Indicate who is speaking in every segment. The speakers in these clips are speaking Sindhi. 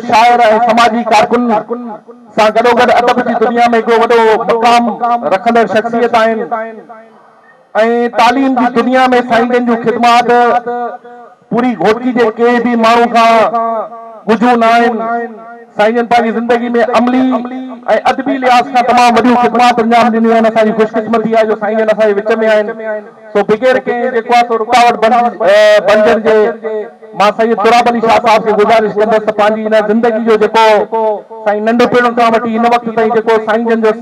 Speaker 1: شاعر ۽ سماجي ڪارڪن سان گڏوگڏ ادب جي دنيا ۾ هڪڙو وڏو مقام رکندڙ شخصيت آهن ۽ تعليم جي دنيا ۾ سائين جن جون خدمات پوري گهوٽڪي جي ڪنهن به ماڻهو کان ڳجهون نه آهن. سائين جن پنهنجي زندگي ۾ عملي ۽ ادبي لحاظ کان تمام وڏيون خدمات انجام ڏنيون آهن. اسان جي خوش قسمتي آهي جو سائين جن اسان جي وچ ۾ آهن. سو بغير ڪنهن جيڪو آهي سو رڪاوٽ بڻجڻ جي مان سيد تراب علي شاهه صاحب کي گذارش ڪندس ته پنهنجي هن زندگي جو جيڪو سائين ننڍپڻ کان وٺي هن وقت تائين جيڪو سائين جن جو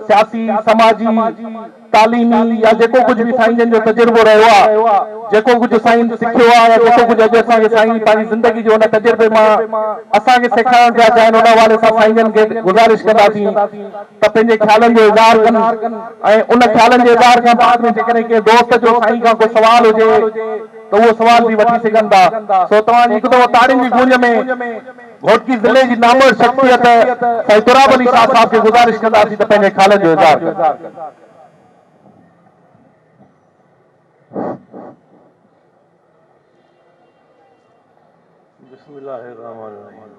Speaker 1: سياسي، سماجي، تعليمي يا جيڪو ڪجهه به سائين جن جو تجربو رهيو آهي، جيڪو ڪجهه سائين سکيو آهي يا جيڪو ڪجهه اڄ اسان کي سائين پنهنجي زندگي جي ان تجربي مان اسان کي سيکارڻ پيا چاهين ان حوالي سان سائين جن کي گذارش ڪنداسين ته پنهنجي خيالن جو اظهار ڪن ۽ ان خيالن جي اظهار کان بعد ۾ جيڪڏهن ڪنهن دوست جو سائين کان ڪو سوال هجي ته اهو سوال به وٺي سگهن ٿا. سو توهان جي هڪ دفعو تاڙين جي گونج ۾ گهوٽڪي ضلعي جي نامور شخصيت سائين تراب علي شاهه صاحب کي گذارش ڪنداسين ته پنهنجي خيالن جو اظهار ڪن.
Speaker 2: بسم الله الرحمن الرحيم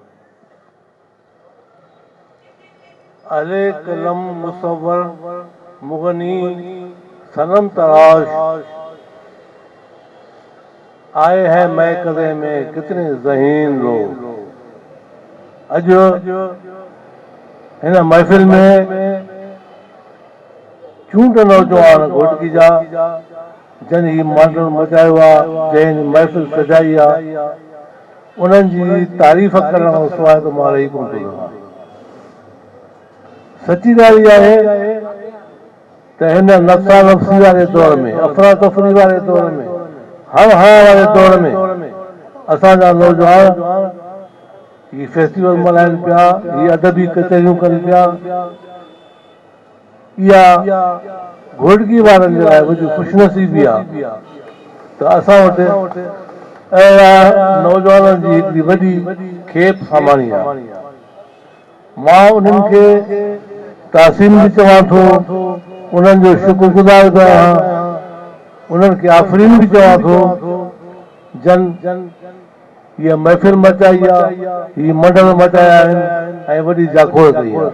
Speaker 2: اهل قلم مصور مغني صنم تراش آئي هين مئڪدي ۾ ڪتني ذهين لوگ اڄ هن محفل ۾ چونڊ نوجوان گهوٽڪي جا جن هي مانڊڻ مچايو آ جنهن هن محفل سجائي آ انهن جي تعريف ڪرڻ کان سواء ته مان رهي ڪونه ٿو سگهان. سچي ڳالهه اها آهي ته هن نفسا نفسي واري دور ۾، افراتفري واري دور ۾، هڻ هڻان واري دور ۾ اسان جا نوجوان هي فيسٽيول ملهائن پيا، هي ادبي ڪچهريون ڪن پيا. اها گهوٽڪي وارن جي لاء وڏي خوش نصيبي آهي ته اسان وٽ اهڙا نوجوانن جي هڪڙي وڏي کيپ ساماڻي آهي. مان انهن کي تحسين به چوان ٿو، انهن جو شڪر گذار به آهيان، انهن کي آفرين به چوان ٿو جن هيء محفل مچائي آ، هي منڊل مچايا آهن ۽ وڏي جاکوڙ ڪئي آ.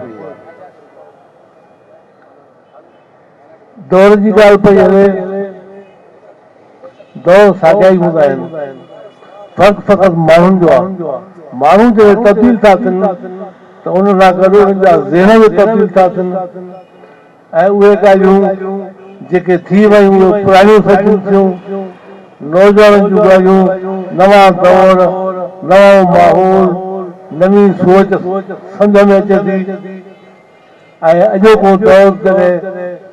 Speaker 2: دور جي ڳالهه پئي هلي، دور ساڳيا ئي هوندا آهن، فرق فقط ماڻهن جو آ. ماڻهو جڏهن تبديل ٿا ٿين ته ان سان گڏ انهن جا ذهن به تبديل ٿا ٿين. ۽ اهي ڳالهيون جيڪي ٿي ويون اهي پراڻيون سچيون ٿيون. نوجوانن جون ڳالهيون، نوان دور، نئون ماحول، نوين سوچ سمجهه ۾ اچي ٿي ۽ اڄوڪو دور جڏهن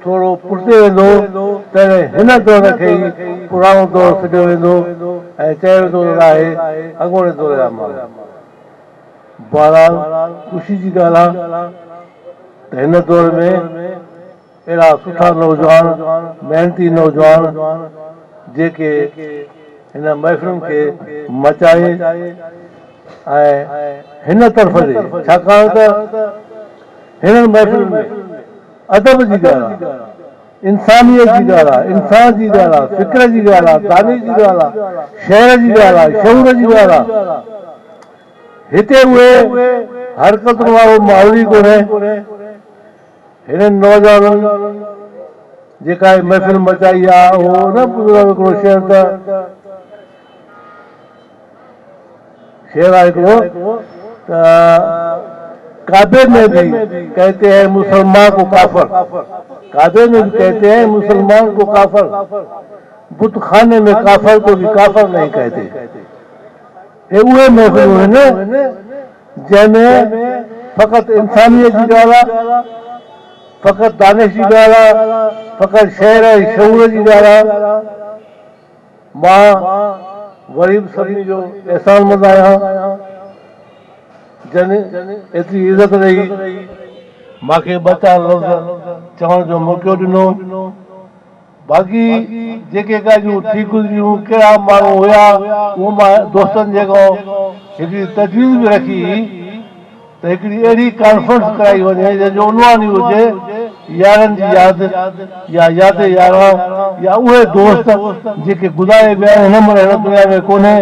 Speaker 2: ٿورو پٺتي ويندو تڏهن هن دور کي ئي پراڻو دور سڏيو ويندو ۽ چيو ويندو ته آهي اڳوڻي دور جا ماڻهو. بهرحال خوشي جي ڳالهه آ ته هن دور ۾ اهڙا سٺا نوجوان، محنتي نوجوان جيڪي هن محفلن کي مچائي ۽ هن طرف ڏي ڇاڪاڻ ته هنن محفلن ۾ ادب جي ڳالهه آ، انسانيت جي ڳالهه آ، انسان جي ڳالهه آ، فڪر جي ڳالهه آ، دانش جي ڳالهه آ، شعر جي ڳالهه آ، شعور جي ڳالهه آ. هتي اهي حرڪتن وارو ماحول ئي ڪونهي. هنن نوجوانن جيڪا هي محفل مچائي آ اهو نه ٻڌو هڪڙو شعر ته شعر آ هڪڙو ته ڪعبي ۾ به ڪهتي هين مسلمان ڪو ڪافر ڪعبي ۾ به ڪهتي هين مسلمان ڪو ڪافر بت خاني ۾ ڪافر ڪو به ڪافر نهين ڪهتي. هي اهي محفلون آهن جنهن ۾ فقط انسانيت جي ڳالهه آ، فقط دانش جي ڳالهه آ، فقط شعر ۽ شعور جي ڳالهه آ. مان وري به سڀني جو احسانمند آهيان جن ايتري عزت ڏئي مان کي ٻه چار لفظ چوڻ جو موقعو ڏنو. باقي جيڪي ڳالهيون ٿي گذريون، ڪهڙا ماڻهو هيا، اهو مان دوستن جي اڳئون هڪڙي تجويز به رکي هئي ته هڪڙي اهڙي ڪانفرنس ڪرائي وڃي جنهن جو عنوان ئي هجي يارن جي ياد يا ياد ياران. يا اهي دوست جيڪي گذاري ويا آهن هن مهل هن دنيا ۾ ڪونهي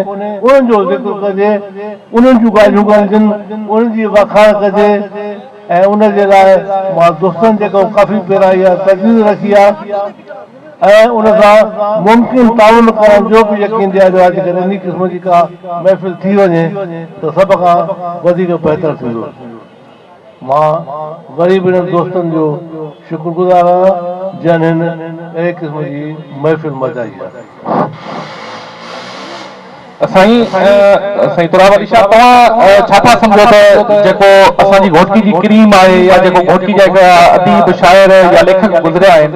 Speaker 2: انهن جو ذڪر ڪجي، انهن جون ڳالهيون ڳالهجن، انهن جي واکاڻ ڪجي ۽ ان جي لاء مان دوستن جيڪو ڪافي ڀيرا اها تجويز رکي آهي ۽ ان سان ممڪن تعاون ڪرڻ جو به يقين ڏياريو آهي جيڪڏهن انهي قسم جي ڪا محفل ٿي وڃي ته سڀ کان وڌيڪ بهتر ٿيندو. مان وري به انهن دوستن جو شڪر گذار آهيان جن هن اهڙي قسم جي محفل مچائي آهي.
Speaker 1: سائين سائين تراب علي شاهه توهان ڇا ٿا سمجهو ته جيڪو اسان جي گهوٽڪي جي ڪريم آهي يا جيڪو گهوٽڪي جا هڪ اديب شاعر يا ليکڪ گذريا آهن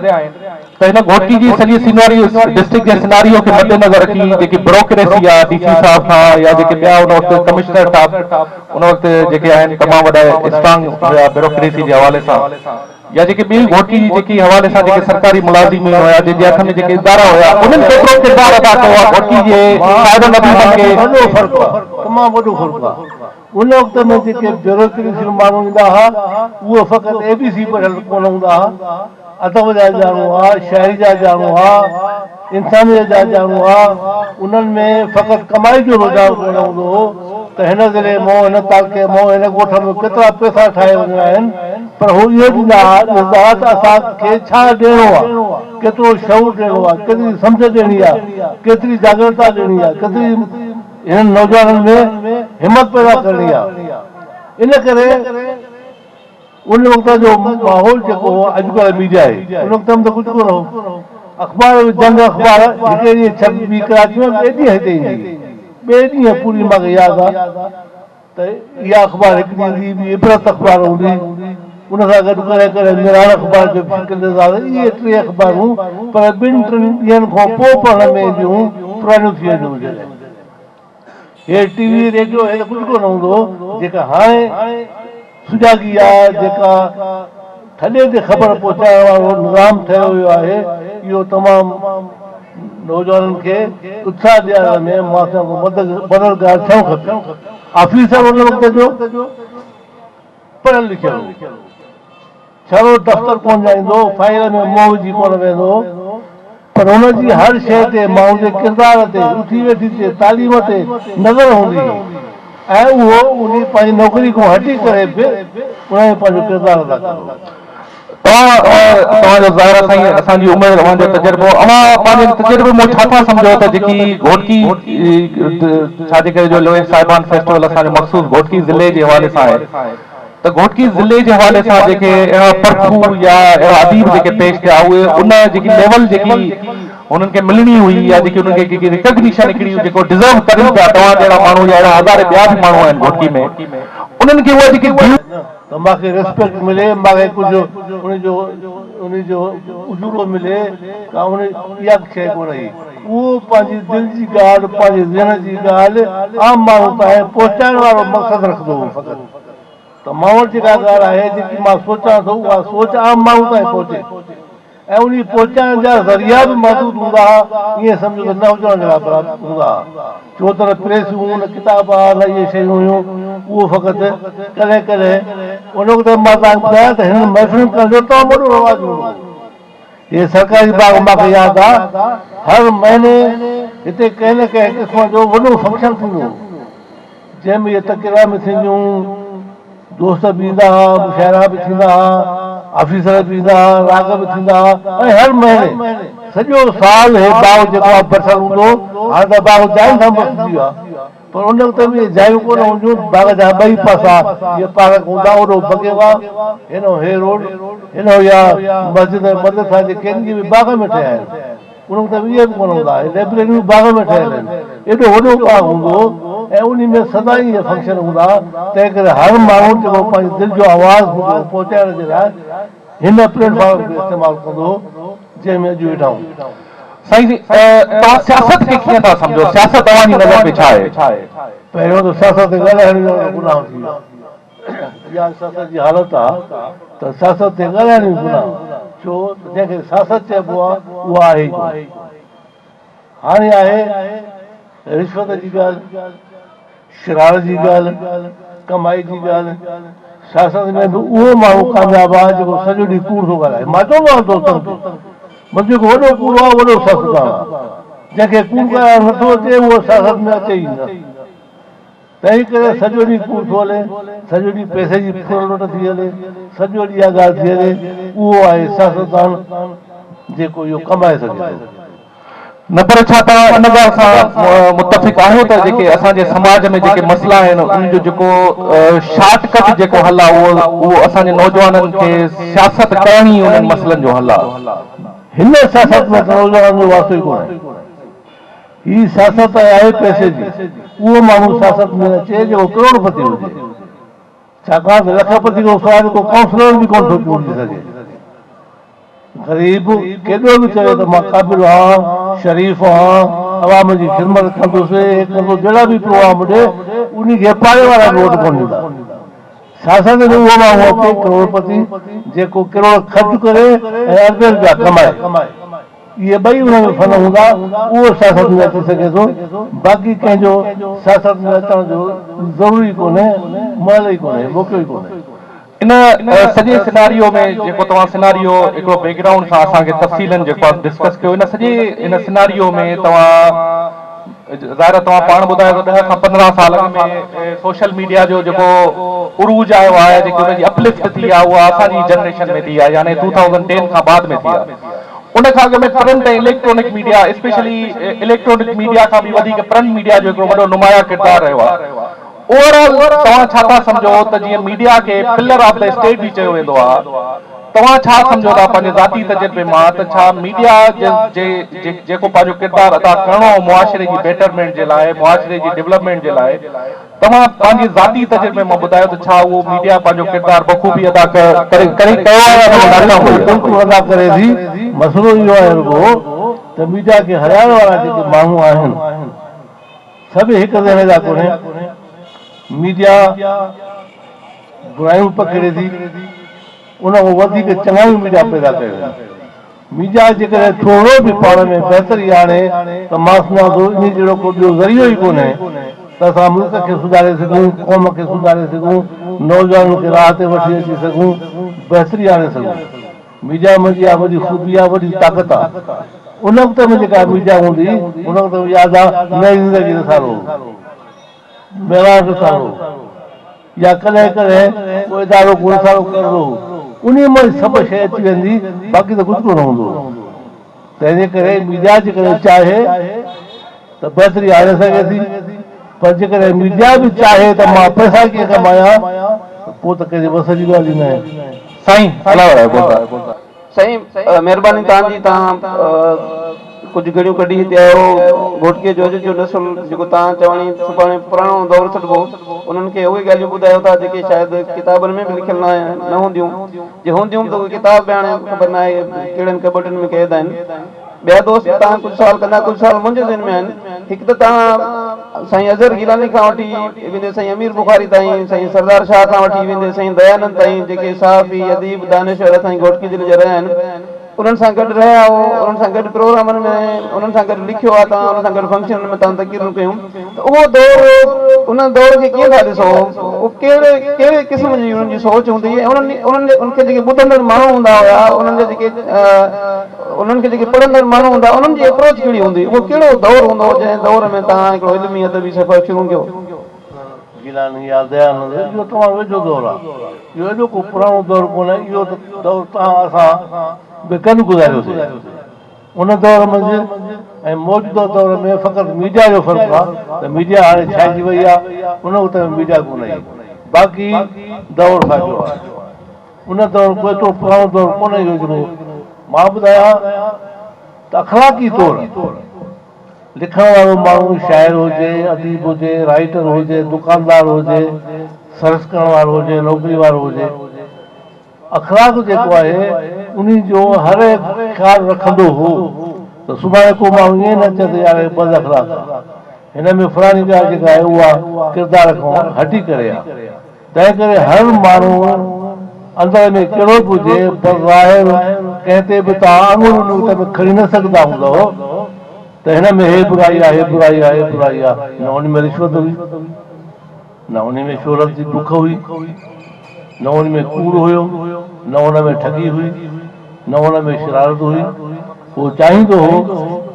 Speaker 1: ته هن گهوٽڪي جي سڄي سينواري ڊسٽرڪٽ جي سيناريو کي مد نظر رکي جيڪي بروڪريسي آهي ڊي سي صاحب کان يا جيڪي ٻيا ان وقت ڪمشنر صاحب ان وقت جيڪي آهن تمام وڏا اسٽرانگ هيا بيروڪريسي جي حوالي سان يا جيڪي ٻي گهوٽڪي جي جيڪي حوالي سان جيڪي سرڪاري ملازمين هيا جن جي هٿ ۾ جيڪي ادارا هيا انهن ڪيترو ڪردار ادا ڪيو آهي گهوٽڪي جي شاعرن اديبن کي.
Speaker 2: وڏو فرق آهي تمام وڏو فرق آهي ان وقت ۾ جيڪي بيوروڪريسي ۾ ماڻهو ايندا ها اهي فقط اي بي سي پڙهيل ڪونه هوندا ها ادب جا ڄاڻو ها شاعري جا ڄاڻو ها انسانيت جا ڄاڻو ها انهن ۾ فقط ڪمائي جو رجحان ڪونه هوندو هو ته هن ضلعي مون هن تعلقي مون هن ڳوٺ ۾ ڪيترا پئسا ٺاهي وڃڻا آهن پر هو اهو ڏيندا ها ڏسندا ها ته اسان کي ڇا ڏيڻو آهي ڪيترو شعور ڏيڻو آهي ڪيتري سمجهه ڏيڻي آهي ڪيتري جاڳرتا ڏيڻي آهي ڪيتري هنن نوجوانن ۾ همت پيدا ڪرڻي آهي ان ڪري ان وقت جو ماحول جيڪو هو اڄڪلهه ميڊيا آهي ان وقت ۾ ته ڪجهه ڪونه هو اخبار به جنگ اخبار هڪڙي ڏينهن ڇپبي ڪراچي ۾ ٻئي ڏينهن هتي ايندي هئي ٻئي ڏينهن پوري مان کي ياد آهي ته اها اخبار هڪ ڏينهن ايندي ٻي عبرت اخبار هوندي ان سان گڏ ڪڏهن ڪڏهن مهراڻ اخبار جو به شڪل ڏسندا هئاسين اهي ٽي اخبارون پر ٻن ٽن ڏينهن کان پوء پڙهڻ ۾ اينديون هيون پراڻيون ٿي وينديون هيون جڏهن هي ٽي وي ريڊيو هي ته ڪجهه ڪونه هوندو هو جيڪا هاڻي سجاڳي آ جيڪا ٿڏي تي خبر پهچائڻ وارو نظام ٺهيو ويو آهي اهو تمام نوجوانن کي اتساهه ڏيارڻ ۾ مان سمجهان ٿو مددگار ٿيڻ کپي آفيسر ان وقت جو پڙهيل لکيل هو. ڇڙو دفتر ڪونه ڄاڻيندو هو، فائيل ۾ منهن وجهي ڪونه ويهندو هو، پر هن جي هر شيء تي، ماڻهو جي ڪردار تي، اٿي ويٺي تي، تعليم تي نظر هوندي هئي ۽ اهو انهي پنهنجي نوڪري کان هٽي ڪري به ان ۾ پنهنجو ڪردار ادا ڪندو هو.
Speaker 1: توهان توهان جو ظاهر آهي سائين اسان جي عمر اوهان جو تجربو اوهان پنهنجي تجربي مان ڇا ٿا سمجهو ته جيڪي گهوٽڪي ڇا جي ڪري جو لوهي صاحبان فيسٽيول اسان جو مخصوص گهوٽڪي ضلعي جي حوالي سان آهي ته گهوٽڪي ضلعي جي حوالي سان جيڪي اهڙا پرکو يا اهڙا اديب جيڪي پيش ٿيا اهي ان جيڪي ليول جيڪي هنن کي ملڻي هئي يا جيڪي انهن کي جيڪي ريڪگنيشن هڪڙي جيڪو ڊزرو ڪرن پيا توهان جهڙا ماڻهو يا اهڙا هزارين ٻيا به ماڻهو آهن گهوٽڪي ۾ انهن کي اها جيڪي ڊيو
Speaker 2: ته مان کي ريسپيڪٽ ملي مان کي ڪجهه ان جو ان جو اجورو ملي ڪا ان اها شيء ڪونه هئي اهو پنهنجي دل جي ڳالهه پنهنجي ذهن جي ڳالهه عام ماڻهو تائين پهچائڻ وارو مقصد رکندو هو فقط ته مان وٽ جيڪا ڳالهه آهي جيڪي مان سوچان ٿو اها سوچ عام ماڻهو تائين پهچي ۽ انهي پهچائڻ جا ذريعا به محدود هوندا ها، ائين سمجهو ته نه هجڻ جهڙا برابر هوندا ها، ڇو ته نه پريسون، نه ڪتاب ها، نه اهي شيون هيون، اهو فقط ڪڏهن ڪڏهن ان وقت مان توهان کي ٻڌايان ته هنن محفلن ڪرڻ جو تمام وڏو رواج هوندو هو. هي سرڪاري باغ مان کي ياد آ، هر مهيني هتي ڪنهن نه ڪنهن قسم جو وڏو فنڪشن ٿيندو هو. جنهن ۾ اهي تقريران به ٿينديون، دوست به ايندا ها، مشاعرا به ٿيندا ها، آفيسر به ايندا ها، راڳ به ٿيندا ها ۽ هر مهيني سڄو سال هي باغ جيڪو آهي برسات هوندو هو، هاڻي ته باغ جاين سان برسجي ويو آهي پر ان وقت به اهي جايون ڪونه هونديون، باغ جا ٻئي پاسا اهي پارڪ هوندا، اوڏو بگي واهه، هيڏانهن هي روڊ، هيڏانهن اها مسجد ۽ مدرسا جيڪي آهن اهي به باغ ۾ ٺهيا آهن. ان وقت اهي به ڪونه هوندا هئا. لئبريريون باغ ۾ ٺهيل آهن. ايڏو وڏو باغ هوندو هو ۽ انهي ۾ سدائين اهي فنڪشن هوندا هئا. تنهن ڪري هر ماڻهو جيڪو پنهنجي دل جو آواز هوندو هو پهچائڻ جي لاء هن پليٽ فارم کي استعمال ڪندو هو جنهن ۾ اڄ ويٺا آهيون.
Speaker 1: سائين توهان سياست کي ڪيئن ٿا سمجهو؟ سياست اوهان جي نظر ۾ ڇا آهي؟
Speaker 2: پهريون ته سياست تي ڳالهائڻ ئي گناهه ٿي ويو آهي. اها سياست جي حالت آ ته سياست تي ڳالهائڻ به گناهه آ، ڇو ته جنهن کي سياست چئبو آ اها آهي ئي ڪونه. هاڻي آهي رشوت جي ڳالهه، شرار جي ڳالهه، ڪمائي جي ڳالهه. سياست ۾ به اهو ماڻهو ڪامياب آ جيڪو سڄو ڏينهن ڪوڙ ٿو ڳالهائي. مان چوندو آهيان دوستن کي بس جيڪو وڏو ڪوڙو آهي وڏو سياستدان آهي. جنهن کي ڪوڙ ڳالهائڻ نٿو اچي اهو سياست ۾ اچي ئي نه. تنهن ڪري سڄو ڏينهن ڪوڙ ٿو هلي، سڄو ڏينهن پئسي جي ڦر لٽ ٿي هلي، سڄو ڏينهن اها ڳالهه ٿي هلي، اهو آهي سياستدان جيڪو اهو ڪمائي سگهي ٿو.
Speaker 1: نه پر ڇا توهان ان ڳالهه سان متفق آهيو ته جيڪي اسان جي سماج ۾ جيڪي مسئلا آهن ان جو جيڪو شارٽ ڪٽ جيڪو حل آهي اهو اهو اسان جي نوجوانن کي سياست ڪرڻ ئي انهن مسئلن جو حل آهي.
Speaker 2: هن سياست ۾ ته نوجوانن جو واسطو ئي ڪونهي. هي سياست آهي پئسي جي. اهو ماڻهو سياست ۾ اچي جيڪو ڪروڙ پتي هجي. ڇاڪاڻ ته لک پتي کان سواء ته ڪو ڪائونسلر به ڪونه ٿو چونڊجي سگهي. غريب ڪيڏو به چوي ته مان قابل آهيان، شريف آهيان، عوام جي خدمت ڪندس، هي ڪندس، جهڙا به پروگرام ڏي، انهي کي پاڙي وارا به ووٽ ڪونه ڏيندا. سياست ۾ اهو ماڻهو اچي ڪروڙپتي، جيڪو ڪروڙ خرچ ڪري ۽ اربين رپيا ڪمائي. اهي ٻئي ان ۾ فن هوندا، اهو سياست ۾ اچي سگهي ٿو، باقي ڪنهن جو سياست ۾ اچڻ جو ضرور ئي ڪونهي، مهل ئي ڪونهي، موقعو ئي ڪونهي.
Speaker 1: ان سڄي سيناريو ۾ جيڪو توهان سيناريو هڪڙو بيڪ گرائونڊ سان اسان کي تفصيلن جيڪو آهي ڊسڪس ڪيو ان سڄي ان سيناريو ۾ توهان ظاهر آهي توهان پاڻ ٻڌايو ته ڏهه کان 15 سال اڳ ۾ سوشل ميڊيا جو جيڪو عروج آيو آهي جيڪي ان جي اپلفٽ ٿي آهي اها اسان جي جنريشن ۾ ٿي آهي يعني ٽو ٿائوزنڊ ٽين کان بعد ۾ ٿي آهي ان کان اڳ ۾ print ۽ electronic media specially electronic media کان به وڌيڪ پرنٽ ميڊيا جو هڪڙو وڏو نمايان ڪردار رهيو آهي اوور آل توهان ڇا ٿا سمجهو ته جيئن ميڊيا کي پلر آف the state به چيو ويندو آهي توهان ڇا سمجهو ٿا پنهنجي ذاتي تجربي مان ته ڇا ميڊيا جي جيڪو پنهنجو ڪردار ادا ڪرڻو هو معاشري جي بيٽرمينٽ جي لاء معاشري جي ڊولپمينٽ جي لاء توهان پنهنجي ذاتي تجربي مان ٻڌايو ته ڇا اهو ميڊيا پنهنجو ڪردار بخوبي ادا ڪري ڪري ڪيو آهي يا ناڪام وئي آهي؟
Speaker 2: بلڪل ادا ڪري ٿي مسئلو اهو آهي رڳو ته ميڊيا کي هلائڻ وارا جيڪي ماڻهو آهن سڀ هڪ ذهن جا ڪونهي. ميڊيا برايون پکيڙي ٿي، ان کان وڌيڪ چڱايون ميڊيا پيدا ڪيون آهن. ميڊيا جيڪڏهن ٿورڙو به پاڻ ۾ بهتري آڻي ته مان سمجهان ٿو انهي جهڙو ڪو ٻيو ذريعو ئي ڪونهي ته اسان ملڪ کي سڌاري سگهون، قوم کي سڌاري سگهون، نوجوانن کي راهه تي وٺي اچي سگهون، بهتري آڻي سگهون. ميڊيا منهنجي اها وڏي خوبي آ، وڏي طاقت آ. ان وقت ۾ جيڪا ميڊيا هوندي هئي، ان وقت ۾ ياد آ نئين زندگي رسالو هو، مهراڻ رسالو هو يا ڪڏهن ڪڏهن ڪو ادارو ڪو رسالو ڪڍندو هو. انهيء مان ئي سڀ شيء اچي ويندي، باقي ته ڪجهه ڪونه هوندو هو. تنهن جي ڪري ميڊيا جيڪڏهن چاهي ته بهتري آڻي سگهي ٿي، پر جيڪڏهن ميڊيا به چاهي ته مان پئسا ڪيئن ڪمايان ته پوء ته ڪنهن جي وس جي ڳالهه ئي ناهي.
Speaker 1: سائين الله وڙايو گلزار.
Speaker 3: سائين مهرباني توهان جي توهان ڪجهه گهڙيون ڪڍي هتي آيو گهوٽڪي جو اڄ جو نسل جيڪو توهان چواڻي سڀاڻي پراڻو دور سڏبو انهن کي اهي ڳالهيون ٻڌايو ٿا جيڪي شايد ڪتابن ۾ به لکيل نه هونديون جي هونديون به ته اهي ڪتاب به هاڻي خبر ناهي ڪهڙن ڪٻٽن ۾ قيد آهن ٻيا دوست به توهان ڪجهه سوال ڪندا ڪجهه سوال منهنجي ذهن ۾ آهن هڪ ته توهان سائين اظهر گيلاني کان وٺي ويندي سائين امير بخاري تائين سائين سردار شاهه کان وٺي ويندي سائين ديانند تائين جيڪي صحافي اديب دانشور اسان جي گهوٽڪي ضلعي جا رهيا آهن انهن سان گڏ رهيا آهو انهن سان گڏ پروگرامن ۾ انهن سان گڏ لکيو آهي توهان انهن سان گڏ فنڪشنن ۾ توهان تقريرون ڪيون ته اهو دور ان دور کي ڪيئن ٿا ڏسو اهو ڪهڙي ڪهڙي قسم جي انهن جي سوچ هوندي هئي ۽ انهن انهن کي جيڪي ٻڌندڙ ماڻهو هوندا هيا انهن جا جيڪي انهن کي جيڪي پڙهندڙ ماڻهو هوندا انهن جي اپروچ ڪهڙي هوندي اهو ڪهڙو دور هوندو هو جنهن دور ۾ توهان هڪڙو علمي ادبي سفر شروع ڪيو.
Speaker 2: گيلاني يا ديانند اهو تمام ويجهو دور آهي اهو ايڏو ڪو پراڻو دور ڪونهي اهو ته دور توهان اسان به گڏ گذاريوسي ان دور منجهه ۽ موجوده دور ۾ فقط ميڊيا جو فرق آهي ته ميڊيا هاڻي ڇائجي وئي آهي ان وقت ۾ ميڊيا ڪونه هئي باقي دور ساڳيو آهي. ان دور ڪو ايترو پراڻو دور ڪونهي جو جنهن ۾ مان ٻڌايان ته اخلاقي طور لکڻ وارو ماڻهو شاعر هجي، اديب هجي، رائيٽر هجي، دڪاندار هجي، سروس ڪرڻ وارو هجي، نوڪري وارو هجي، اخلاق جيڪو آهي انهي جو هر هڪ خيال رکندو هو ته سڀاڻي ڪو ماڻهو ائين نه چئي ته يار هي بد اخلاق آهي، هن ۾ فلاڻي ڳالهه جيڪا آهي اها ڪردار کان هٽي ڪري آهي. تنهنڪري هر ماڻهو اندر ۾ ڪهڙو به هجي، بظاهر ڪنهن تي به توهان آڱر ان وقت ۾ کڻي نه سگهندا هوندؤ ته هن ۾ هي برائي آهي، هي برائي آهي، هي برائي آهي. نه ان ۾ رشوت هئي، نه ان ۾ شهرت جي بک هئي، نه ان ۾ ڪوڙ هيو، نه ان ۾ ٺڳي هئي، نه ان ۾ شرارت هئي. هو چاهيندو هو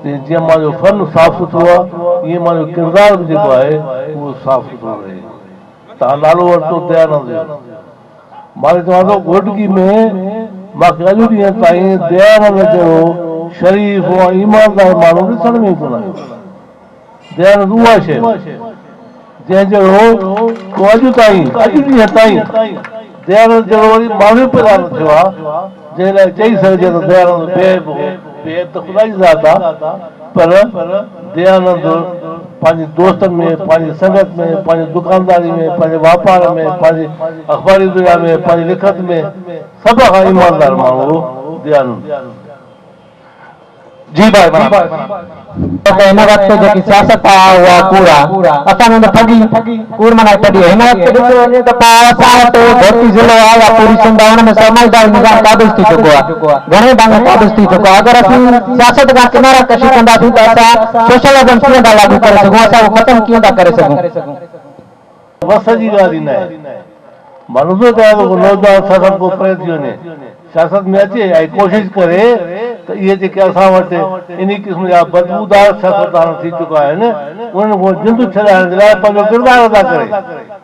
Speaker 2: ته جيئن مان جو فن صاف سٿرو آهي ائين مان جو ڪردار به جيڪو آهي اهو صاف سٿرو رهي. توهان نالو ورتو ديانند جو. مان ته چوان ٿو گهوٽڪي ۾ مان کي اڄ ڏينهن تائين ديانند جهڙو شريف ۽ ايماندار ماڻهو ڏسڻ ۾ ئي ڪونه آيو. ديانند اها شيء هو جنهن جهڙو ڪو اڄ تائين اڄ ڏينهن تائين ديانند جهڙو وري ماڻهو ئي پيدا نه ٿيو آهي جنهن لاء چئي سگهجي ته ديانند بي عيب هو. بي عيب ته خدا جي ذات آهي پر ديانند پنهنجي دوستن ۾، پنهنجي سنگت ۾، پنهنجي دڪانداري ۾، پنهنجي واپار ۾، پنهنجي اخباري دنيا ۾، پنهنجي لکت ۾ سڀ کان ايماندار ماڻهو هو ديانند.
Speaker 1: جي ڀائي منان.
Speaker 4: ته هن وقت جيڪي سياست آ اها ڪوڙ آ اسان ۾ ته ٺڳي ڪوڙ معنيٰ ٺڳي هن وقت ڏٺو وڃي ته پاء اسان وٽ گهوٽڪي ضلعو آ يا پوري سنڌ آ ان ۾ سرمائيداري نظام قابض ٿي چڪو آ گهڻي ڀاڱي قابض ٿي چڪو آ اگر اسين سياست کان ڪنارا ڪشي ڪنداسين ته اسان سوشلزم ڪيئن ٿا لاڳو ڪري سگهون اسان اهو ختم ڪيئن ٿا ڪري سگهون.
Speaker 2: وس جي ڳالهه ئي ناهي. مان نٿو چاهيان ته ڪو نوجوان سياست کان پري ٿي وڃي، سياست ۾ اچي ۽ ڪوشش ڪري ته اهي جيڪي اسان وٽ انهي قسم جا بدبودار سياستدان ٿي چڪا آهن، انهن کان جند ڇڏائڻ جي لاء پنهنجو ڪردار ادا ڪري،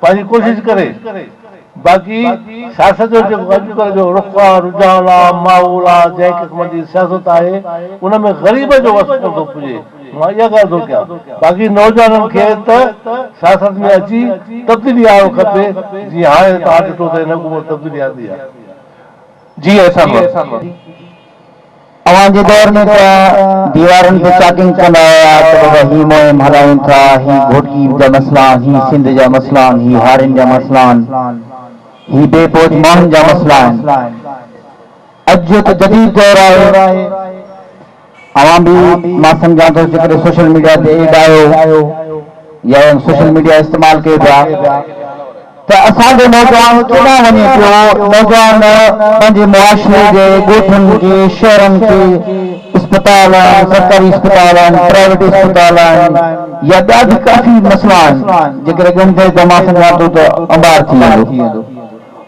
Speaker 2: پنهنجي ڪوشش ڪري. باقي سياست جو جيڪو اڄڪلهه جو رخ آ، رجحان آ، ماحول آ، جنهن قسم جي سياست آهي، ان ۾ غريب جو وس ڪونه ٿو پڄي. مان اها ڳالهه ٿو ڪيان. باقي نوجوانن کي ته سياست ۾ اچي تبديلي آڻڻ کپي، جيئن هاڻي توهان ڏٺو ته هن حڪومت تبديلي آندي آهي.
Speaker 1: جي احسان ورد.
Speaker 4: اوهان جي دور ۾ ته ديوارن تي چاڪنگ ڪندا هيا ته بابا هي مهم هلايون ٿا، هي گهوٽڪي جا مسئلا آهن، هي سنڌ جا مسئلا آهن، هي هارين جا مسئلا آهن، هي بي پهچ ماڻهن جا مسئلا آهن. اڄ جو ته جديد دور آهي، اوهان به مان سمجهان ٿو جيڪڏهن سوشل ميڊيا تي ايڊ آهيو يا سوشل ميڊيا استعمال ڪيو پيا ته اسان جو نوجوان ڪيڏانهن وڃي پيو، نوجوان پنهنجي معاشري جي ڳوٺن کي، شهرن کي، اسپتال آهن، سرڪاري اسپتال آهن، پرائيويٽ اسپتال آهن يا ٻيا به ڪافي مسئلا آهن، جيڪڏهن ڳڻجي ته مان سمجهان ٿو ته انبار ٿي ويندو.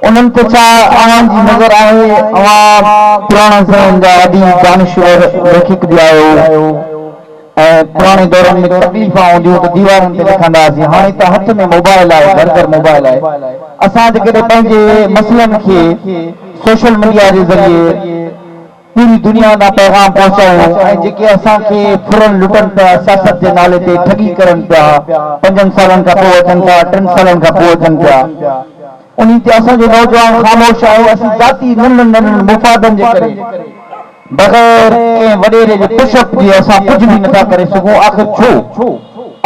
Speaker 4: انهن تي ڇا اوهان جي نظر آهي؟ اوهان پراڻن ذهن جا اديب، دانشور، ليکڪ به آهيو ۽ پراڻي دورن ۾ تڪليفان هونديون ته ديوارن تي لکندا هئاسين، هاڻي ته هٿ ۾ موبائل آهي، گهر گهر موبائل آهي، اسان جيڪڏهن پنهنجي مسئلن کي سوشل ميڊيا جي ذريعي پوري دنيا ڏانهن پيغام پهچايون ۽ جيڪي اسان کي ڦرن لٽن پيا، سياست جي نالي تي ٺڳي ڪرن پيا، پنجن سالن کان پوء اچن ٿا، ٽن سالن کان پوء اچن پيا، انهي تي اسان جو نوجوان خاموش آهي، اسين ذاتي ننڍن ننڍن مفادن جي ڪري بغير ڪنهن وڏيري جي پش اپ جي اسان ڪجهه به نٿا ڪري سگهون، آخر ڇو؟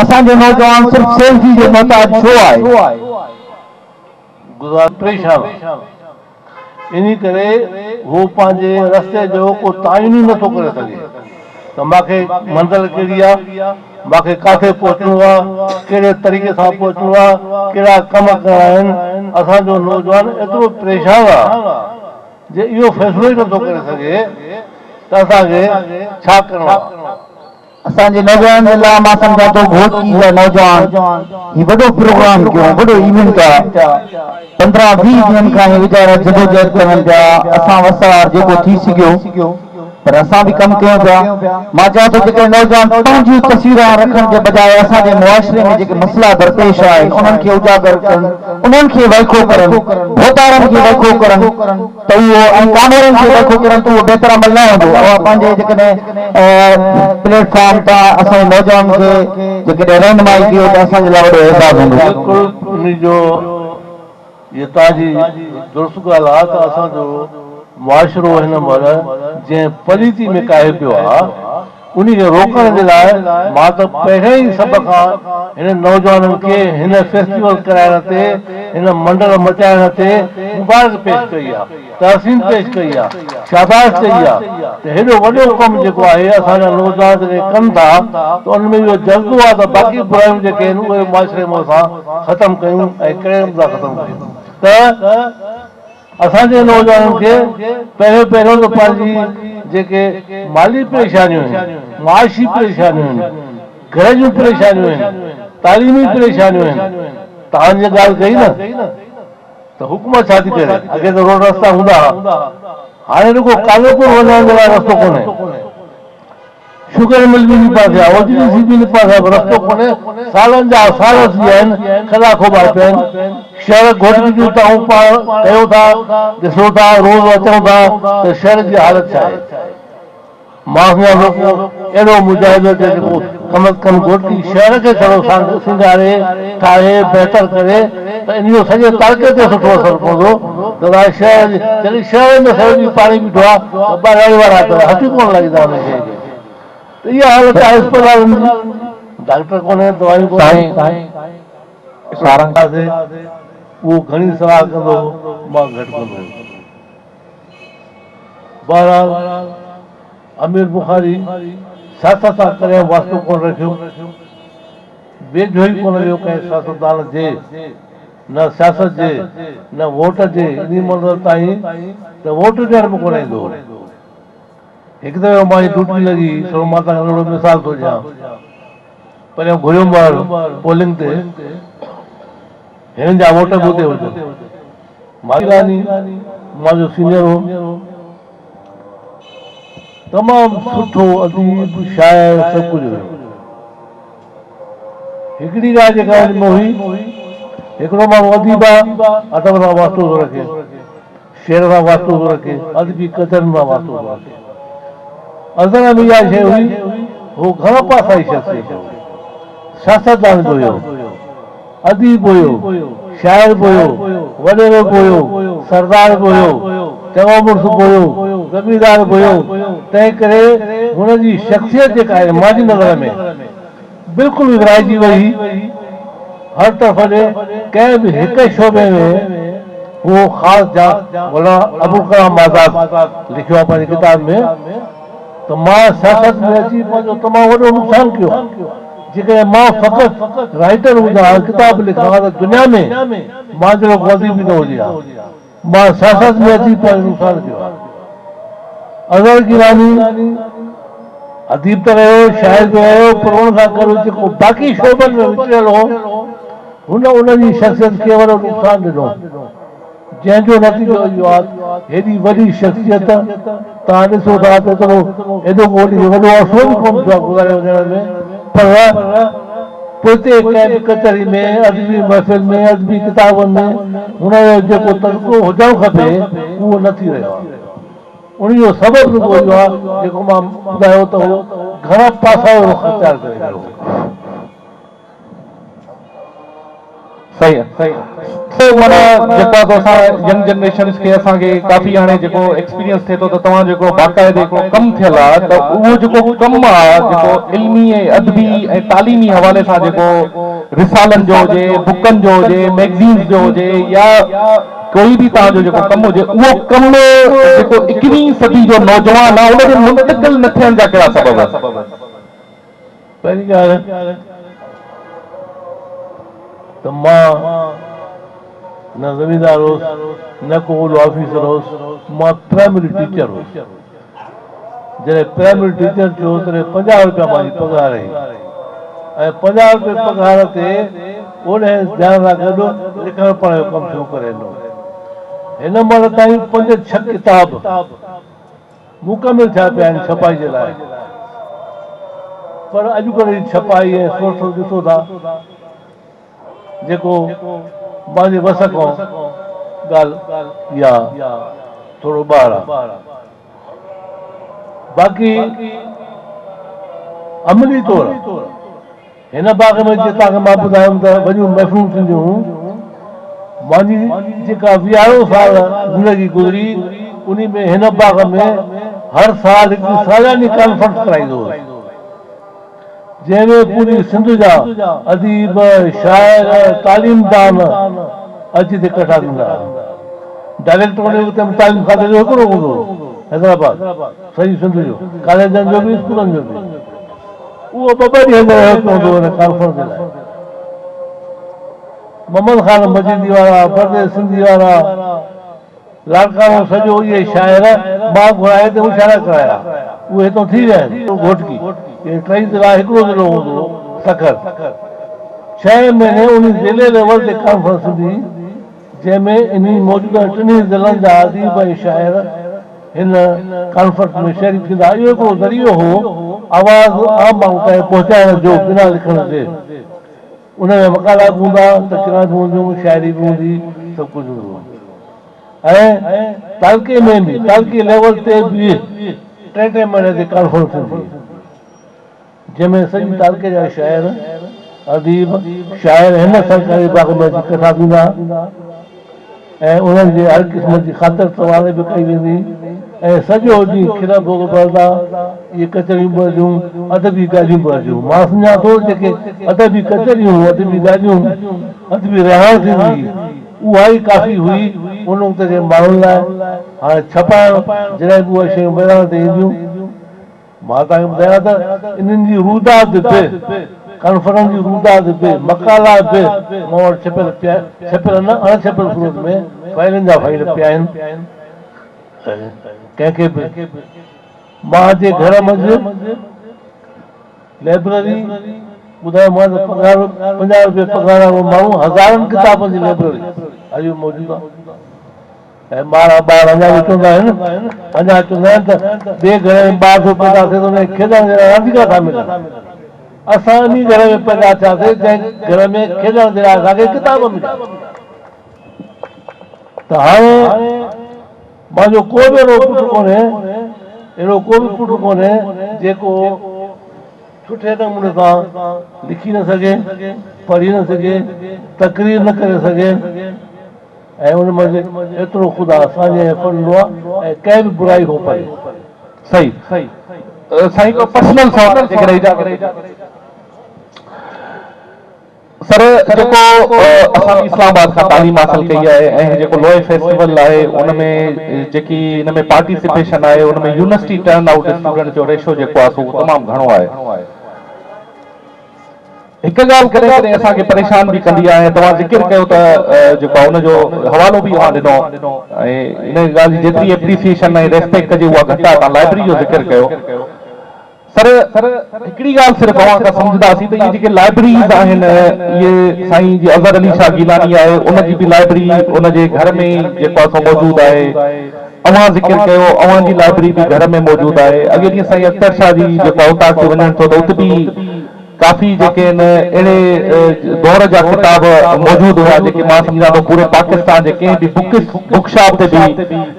Speaker 4: اسان جو نوجوان صرف سيلفي جو محتاج ڇو آهي؟
Speaker 2: گذار پريشان آهي. انهي ڪري هو پنهنجي رستي جو ڪو تعين ئي نٿو ڪري سگهي ته مان کي منزل ڪهڙي آ، مان کي ڪاٿي پهچڻو آ، ڪهڙي طريقي سان پهچڻو آ، ڪهڙا ڪم ڪرڻا آهن. اسان جو نوجوان ايترو پريشان آ جي اهو فيصلو ئي نٿو ڪري سگهي ته اسان کي ڇا ڪرڻو آ.
Speaker 4: اسان جي نوجوانن جي لاء مان سمجهان ٿو گهوٽڪي جا نوجوان هي وڏو پروگرام ڪيو وڏو ايونٽ آ 15 20 ڏينهن کان هي ويچارا جدوجهد ڪرن پيا اسان وسار جيڪو ٿي سگهيو پر اسان به ڪم ڪيون پيا مان چوان ٿو جيڪڏهن نوجوان پنهنجون تصويران رکڻ جي بجاء اسان جي معاشري ۾ جيڪي مسئلا درپيش آهن انهن کي اجاگر ڪن انهن کي وائکو ڪرن ڀوتارن کي وائکو ڪرن ته اهو ۽ ڪامورن کي وائکو ڪرڻ ته اهو بهتر عمل نه هوندو. اوهان پنهنجي جيڪڏهن پليٽ فارم تان اسان جي نوجوانن کي جيڪڏهن رهنمائي ڪيو ته اسان جي لاء وڏو اعزاز هوندو.
Speaker 2: بلڪل انهي جو هي توهان جي درست ڳالهه آ ته اسان جو معاشرو هن مهل جنهن پليتي ۾ ڪاهي پيو آ انهي کي روڪڻ جي لاء مان ته پهريان ئي سڀ کان هنن نوجوانن کي هن فيسٽيول ڪرائڻ تي هن منڊل مچائڻ تي مبارڪ پيش ڪئي آ تحسين پيش ڪئي آ شاباش چئي آ ته هيڏو وڏو ڪم جيڪو آهي اسان جا نوجوان جڏهن ڪن ٿا ته انهن ۾ اهو جذبو آ ته باقي برايون جيڪي آهن اهي معاشري مان اسان ختم ڪيون ۽ ڪهڙي نموني سان ختم ڪيون ته اسان جي نوجوانن کي پهريون پهريون ته پنهنجي جيڪي مالي پريشانيون آهن، معاشي پريشانيون آهن، گهر جون پريشانيون آهن، تعليمي پريشانيون آهن، توهان جيئن ڳالهه ڪئي نه ته حڪومت ڇا ٿي ڪري، اڳي ته روڊ رستا هوندا ها، هاڻي رڳو ڪاليپور وڃڻ جي لاء رستو ڪونهي. شگر مل به انهي پاسي آهي، او جي ڊي سي به انهي پاسي آهي پر رستو ڪونهي، سالن جا سال ٿي ويا آهن، کڏا کوٻا پيا آهن، شهر گهوٽڪي جون توهان پاڻ ڪيو ٿا، ڏسو ٿا، روز اچون ٿا ته شهر جي حالت ڇا آهي. مان سمجهان ٿو ڪو اهڙو مجاهدو اچي جيڪو ڪم از ڪم گهوٽڪي شهر کي ٿورو سينگاري، ٺاهي، بهتر ڪري ته ان جو سڄي تعلقي تي سٺو اثر پوندو. دادا شهر جي جڏهن شهر ۾ سڄو ڏينهن پاڻي بيٺو آهي ته ٻهراڙي وارا ته هٿ ئي ڪونه لڳندا ان شيء کي ته اها حالت آهي اسپتالن جي ڊاڪٽر ڪونهي دوائيون ڪونهن.
Speaker 1: سائين سارنگ.
Speaker 2: اهو گهڻي صلاح ڪندو هو مان گهٽ ڪندو هوس. بهرحال امير بخاري سياست سان ڪڏهن واسطو ڪونه رکيو. ويجهو ئي ڪونه ويو ڪنهن سياستدان جي، نه سياست جي، نه ووٽ جي، انهي منزل تائين ته ووٽ ڏيڻ به ڪونه ايندو هو. هڪ دفعي مان جي ڊيوٽي لڳي، سو مان توهان کي ننڍڙو مثال ٿو ڏيان. پريان گهريو مهر پولنگ تي هنن جا ووٽ به اتي هجن. ماجراني مان جو سينئر هو. تمام سٺو اديب، شاعر سڀ ڪجهه هيو. هڪڙي ڳالهه جيڪا ان ۾ هئي، هڪڙو ماڻهو اديب آ، ادب سان واسطو ٿو رکي، شعر سان واسطو ٿو رکي، ادبي قدرن سان واسطو ٿو رکي. اظهر ۾ اها شيء هئي، هو گهڻ پاسائي شخصيت هو. سياستدان به هيو. اديب به هيو، شاعر به هيو، وڏيرو به هيو، سردار به هيو، چڱو مڙس به هيو، زميندار به هيو، تنهنڪري هن جي شخصيت جيڪا آهي منهنجي نظر ۾ بلڪل ورهائجي وئي، هر طرف ڏي ڪنهن به هڪ شعبي ۾ هو خاص جا مولانا ابوالڪلام آزاد لکيو آهي پنهنجي ڪتاب ۾ ته مان سياست ۾ اچي پنهنجو تمام وڏو نقصان ڪيو آهي. جيڪڏهن مان فقط رائيٽر هجان ها، ڪتاب لکان ها ته دنيا ۾ مان جهڙو ڪو اديب ئي نه هجي ها. مان سياست ۾ اچي پنهنجو نقصان ڪيو آهي. اظهر گيلاني اديب ته رهيو، شاعر به رهيو پر ان سان گڏ جيڪو باقي شعبن ۾ وچڙيل هو، هن ان جي شخصيت کي وڏو نقصان ڏنو. جنهن جو نتيجو اهو آهي ته هيڏي وڏي شخصيت توهان ڏسو ٿا ته ايترو ايڏو ڪو وڏو عرصو به ڪونه ٿيو آهي گذاري وڃڻ ۾ پر پوئتي ڪنهن به ڪچهري ۾ ادبي محفل ۾ ادبي ڪتابن ۾ هن جو جيڪو تذڪرو هجڻ کپي اهو نه ٿي رهيو آهي. ان جو سبب رڳو اهو آهي جيڪو مان ٻڌايو ته هو گهڻا پاسائو رخ اختيار ڪري ويو هو.
Speaker 1: صحيح سو معنيٰ جيڪو آ اسان ينگ جنريشنس کي اسان کي ڪافي هاڻي جيڪو ايڪسپيرينس ٿئي ٿو ته توهان جيڪو باقاعدي هڪڙو ڪم ٿيل آ ته اهو جيڪو ڪم آ جيڪو علمي ۽ ادبي ۽ تعليمي حوالي سان جيڪو رسالن جو هجي بڪن جو هجي ميگزينز جو هجي يا ڪوئي به توهان جو جيڪو ڪم هجي اهو ڪم جيڪو ايڪويهين صدي جو نوجوان آ ان جي منتقل نه ٿيڻ جا ڪهڙا سبب آهن؟
Speaker 2: پهرين ڳالهه ته مان نه زميندار هوس نه ڪو وڏو آفيسر هوس، مان پرائمري ٽيچر هوس. جڏهن پرائمري ٽيچر ٿيو تڏهن 50 روپيا مانجي پگهار هئي ۽ 50 روپيه پگهار تي اوڏهين ڌيان سان گڏ لکڻ پڙهڻ جو ڪم شروع ڪري ڏنو. هن مهل تائين پنج ڇهه ڪتاب مڪمل ٿيا پيا آهن ڇپائي جي لاء پر اڄڪلهه جي ڇپائي ۽ سورسز ڏسو ٿا جيڪو پنهنجي وس کان ڳالهه اها ٿورو ٻاهر آهي باقي عملي طور هن باغ ۾ جيئن توهان کي مان ٻڌايم ته وڏيون محفلون ٿينديون هيون. منهنجي جيڪا ويهارو سال زندگي گذري، انهي ۾ هن باغ ۾ هر سال هڪڙي سالياني ڪانفرنس ڪرائيندو هوس، جنهن ۾ پوري سنڌ جا اديب، شاعر، تعليمدان اچي هتي ڪٺا ٿيندا هئا. ڊائريڪٽر ان وقت ۾ تعليم کاتي جو هڪڙو هوندو هو، حيدرآباد، سڄي سنڌ جو، ڪاليجن جو به اسڪولن جو به. اهو ٻه ٻه ڏينهن رهيو پوندو هو ان ڪانفرنس جي لاء. محمد خان مجيدي وارا، پرديس سنڌي وارا، لاڙڪاڻو سڄو اهي شاعر مان گهرائي تي مشاعرا ڪرايا. اهي هتان ٿي ويا آهن. گهوٽڪي، اهي ٽئي ضلعا هڪڙو ضلعو هوندو هو سکر. ڇهين مهيني انهي ضلعي ليول تي ڪانفرنس ٿيندي هئي، جنهن ۾ انهي موجوده ٽنهي ضلعن جا اديب ۽ شاعر هن ڪانفرنس ۾ شريڪ ٿيندا. اهو هڪڙو ذريعو هو. آواز عام ماڻهو تائين پهچائڻ جو بنا لکڻ جي. ان ۾ مقالا به هوندا، تقريران به هونديون، شاعري به هوندي، سڀ ڪجهه هوندو. ۽ تعلقي ۾ به تعلقي ليول تي به ٽي ٽي مهيني تي ڪانفرنس ٿيندي. جنهن ۾ سڄي تعلقي جا شاعر، اديب، شاعر هن سرڪاري باغ ۾ اچي ڪٺا ٿيندا ۽ انهن جي هر قسم جي خاطر تواري به ڪئي ويندي ۽ سڄو ڏينهن کل ڀوڳ به هلندا، اهي ڪچهريون به هلنديون، ادبي ڳالهيون به هلنديون. مان سمجهان ٿو جيڪي ادبي ڪچهريون، ادبي ڳالهيون، ادبي رهاڻ ٿيندي هئي، اها ئي ڪافي هئي ان وقت جي ماڻهن لاء. هاڻي ڇپائڻ جڏهن به اهي شيون ميدان تي اينديون، مان توهان کي ٻڌايان ته انهن جي روداد به، ڪانفرنس جي روداد به، مقالا به مون وٽ ڇپيل پيا، ڇپيل نه اڻ ڇپيل صورت ۾ فائلن جا فائل پيا آهن. ڪنهن کي به مان جي گهر منجهه لئبرري ٻڌايومانس ته پگهار 50 روپيه پگهار وارو ماڻهو هزارن ڪتابن جي لئبرري اڄ به موجود آهي. ۽ مارا ٻار اڃا به چوندا آهن، اڃا چوندا آهن ته ٻئي گهر ۾ ٻار ٿو پيدا ٿئي ته ان کي کيڏڻ جي لاء رانديڪا ٿا ملن. اسان انهي گهر ۾ پيدا ٿياسين جنهن گهر ۾ کيڏڻ جي لاء اسان کي ڪتاب مليا. ته هاڻي مانجو ڪو به اهڙو پٽ ڪونهي، اهڙو ڪو به پٽ ڪونهي جيڪو سٺي نموني سان لکي نه سگهي، پڙهي نه سگهي، تقرير نه ڪري سگهي. ۽ ان منجهه ايترو خدا ساڃهه ۽ فن ڏنو آهي ۽ ڪنهن به برائي کان پري.
Speaker 1: صحيح سائين ڪو پرسنل سوال آهي جيڪڏهن اجازت هجي. سر جيڪو اسان به اسلام آباد کان تعليم حاصل ڪئي آهي ۽ جيڪو لوئي فيسٽيول آهي ان ۾ جيڪي ان ۾ پارٽيسپيشن آهي ان ۾ يونيورسٽي ٽرن آئوٽ اسٽوڊنٽس جو ريشو جيڪو آهي سو تمام گهڻو آهي. هڪ ڳالهه ڪڏهن ڪڏهن اسان کي پريشان به ڪندي آهي ۽ توهان ذڪر ڪيو ته جيڪو آهي ان جو حوالو به اوهان ڏنو ۽ ان ڳالهه جي جيتري ايپريسيئيشن ۽ ريسپيڪٽ ڪجي اها گهٽ آهي توهان لائبرري جو ذڪر ڪيو سر هڪڙي ڳالهه صرف اوهان کان سمجهنداسين ته اهي جيڪي لائبرريز آهن اهي سائين جي اظهر علي شاهه گيلاني آهي ان جي به لائبرري ان جي گهر ۾ ئي جيڪو آهي سو موجود آهي اوهان ذڪر ڪيو اوهان جي لائبرري به گهر ۾ موجود آهي اڳي ڏينهن سائين اختر شاهه جي جيڪو آهي اوطاق تي وڃڻ ٿيو ته ات به ڪافي جيڪي آهن اهڙي دور جا ڪتاب موجود هيا جيڪي مان سمجهان ٿو پوري پاڪستان جي ڪنهن به بڪ بڪ شاپ تي به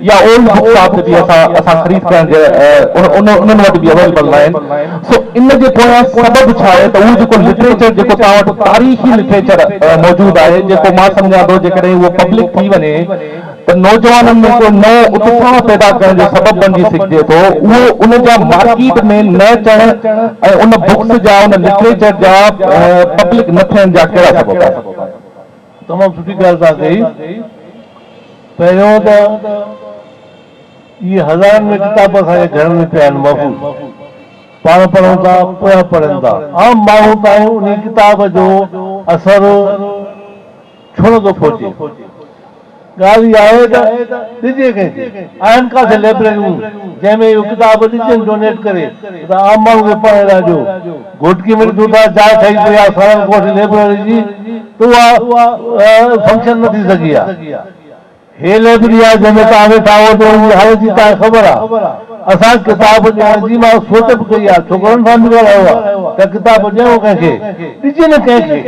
Speaker 1: يا اولڊ بڪ شاپ تي به اسان اسان خريد ڪرڻ جي انهن وٽ به اويلبل ناهن سو ان جي پويان سبب ڇا آهي ته اهو جيڪو لٽريچر جيڪو توهان وٽ تاريخي لٽريچر موجود آهي جيڪو مان سمجهان ٿو جيڪڏهن اهو پبلڪ ٿي وڃي ته نوجوانن ۾ ڪو نئون اتساهه پيدا ڪرڻ جو سبب بڻجي سگهجي ٿو، اهو ان جا مارڪيٽ ۾ نه اچڻ ۽ ان بڪس جا ان لٽريچر جا پبلڪ نه ٿيڻ جا ڪهڙا سبب آهن؟
Speaker 2: تمام سٺي ڳالهه توهان ڪئي. پهريون ته اهي هزارن ۾ ڪتاب اسان جي گهرن ۾ پيا آهن محفوظ. پاڻ پڙهون ٿا، پويان پڙهن ٿا. عام ماڻهو تائين انهي ڪتاب جو اثر ڇو نه ٿو پهچي؟ ڳالهه اها آهي ته ڏجي ڪنهن کي؟ آهن ڪاٿي لئبرريون جنهن ۾ اهي ڪتاب ڏجن ڊونيٽ ڪري ته عام ماڻهو کي پڙهڻ لاء ڏيو. گهوٽڪي ۾ ڏٺو ٿا جاء ٺهي پئي آهي سالن کان وٺي لئبرري جي ته اها فنڪشن نه ٿي سگهي آهي. هيء لئبرري آهي جنهن ۾ توهان ويٺا آهيو ته ان جي حالت جي توهان کي خبر آهي. اسان ڪتاب ڏيڻ جي مان سوچ به ڪئي آهي، ڇوڪرن سان به ڳالهايو آهي ته ڪتاب ڏيون ڪنهن کي؟ ڏجي نه ڪنهن کي،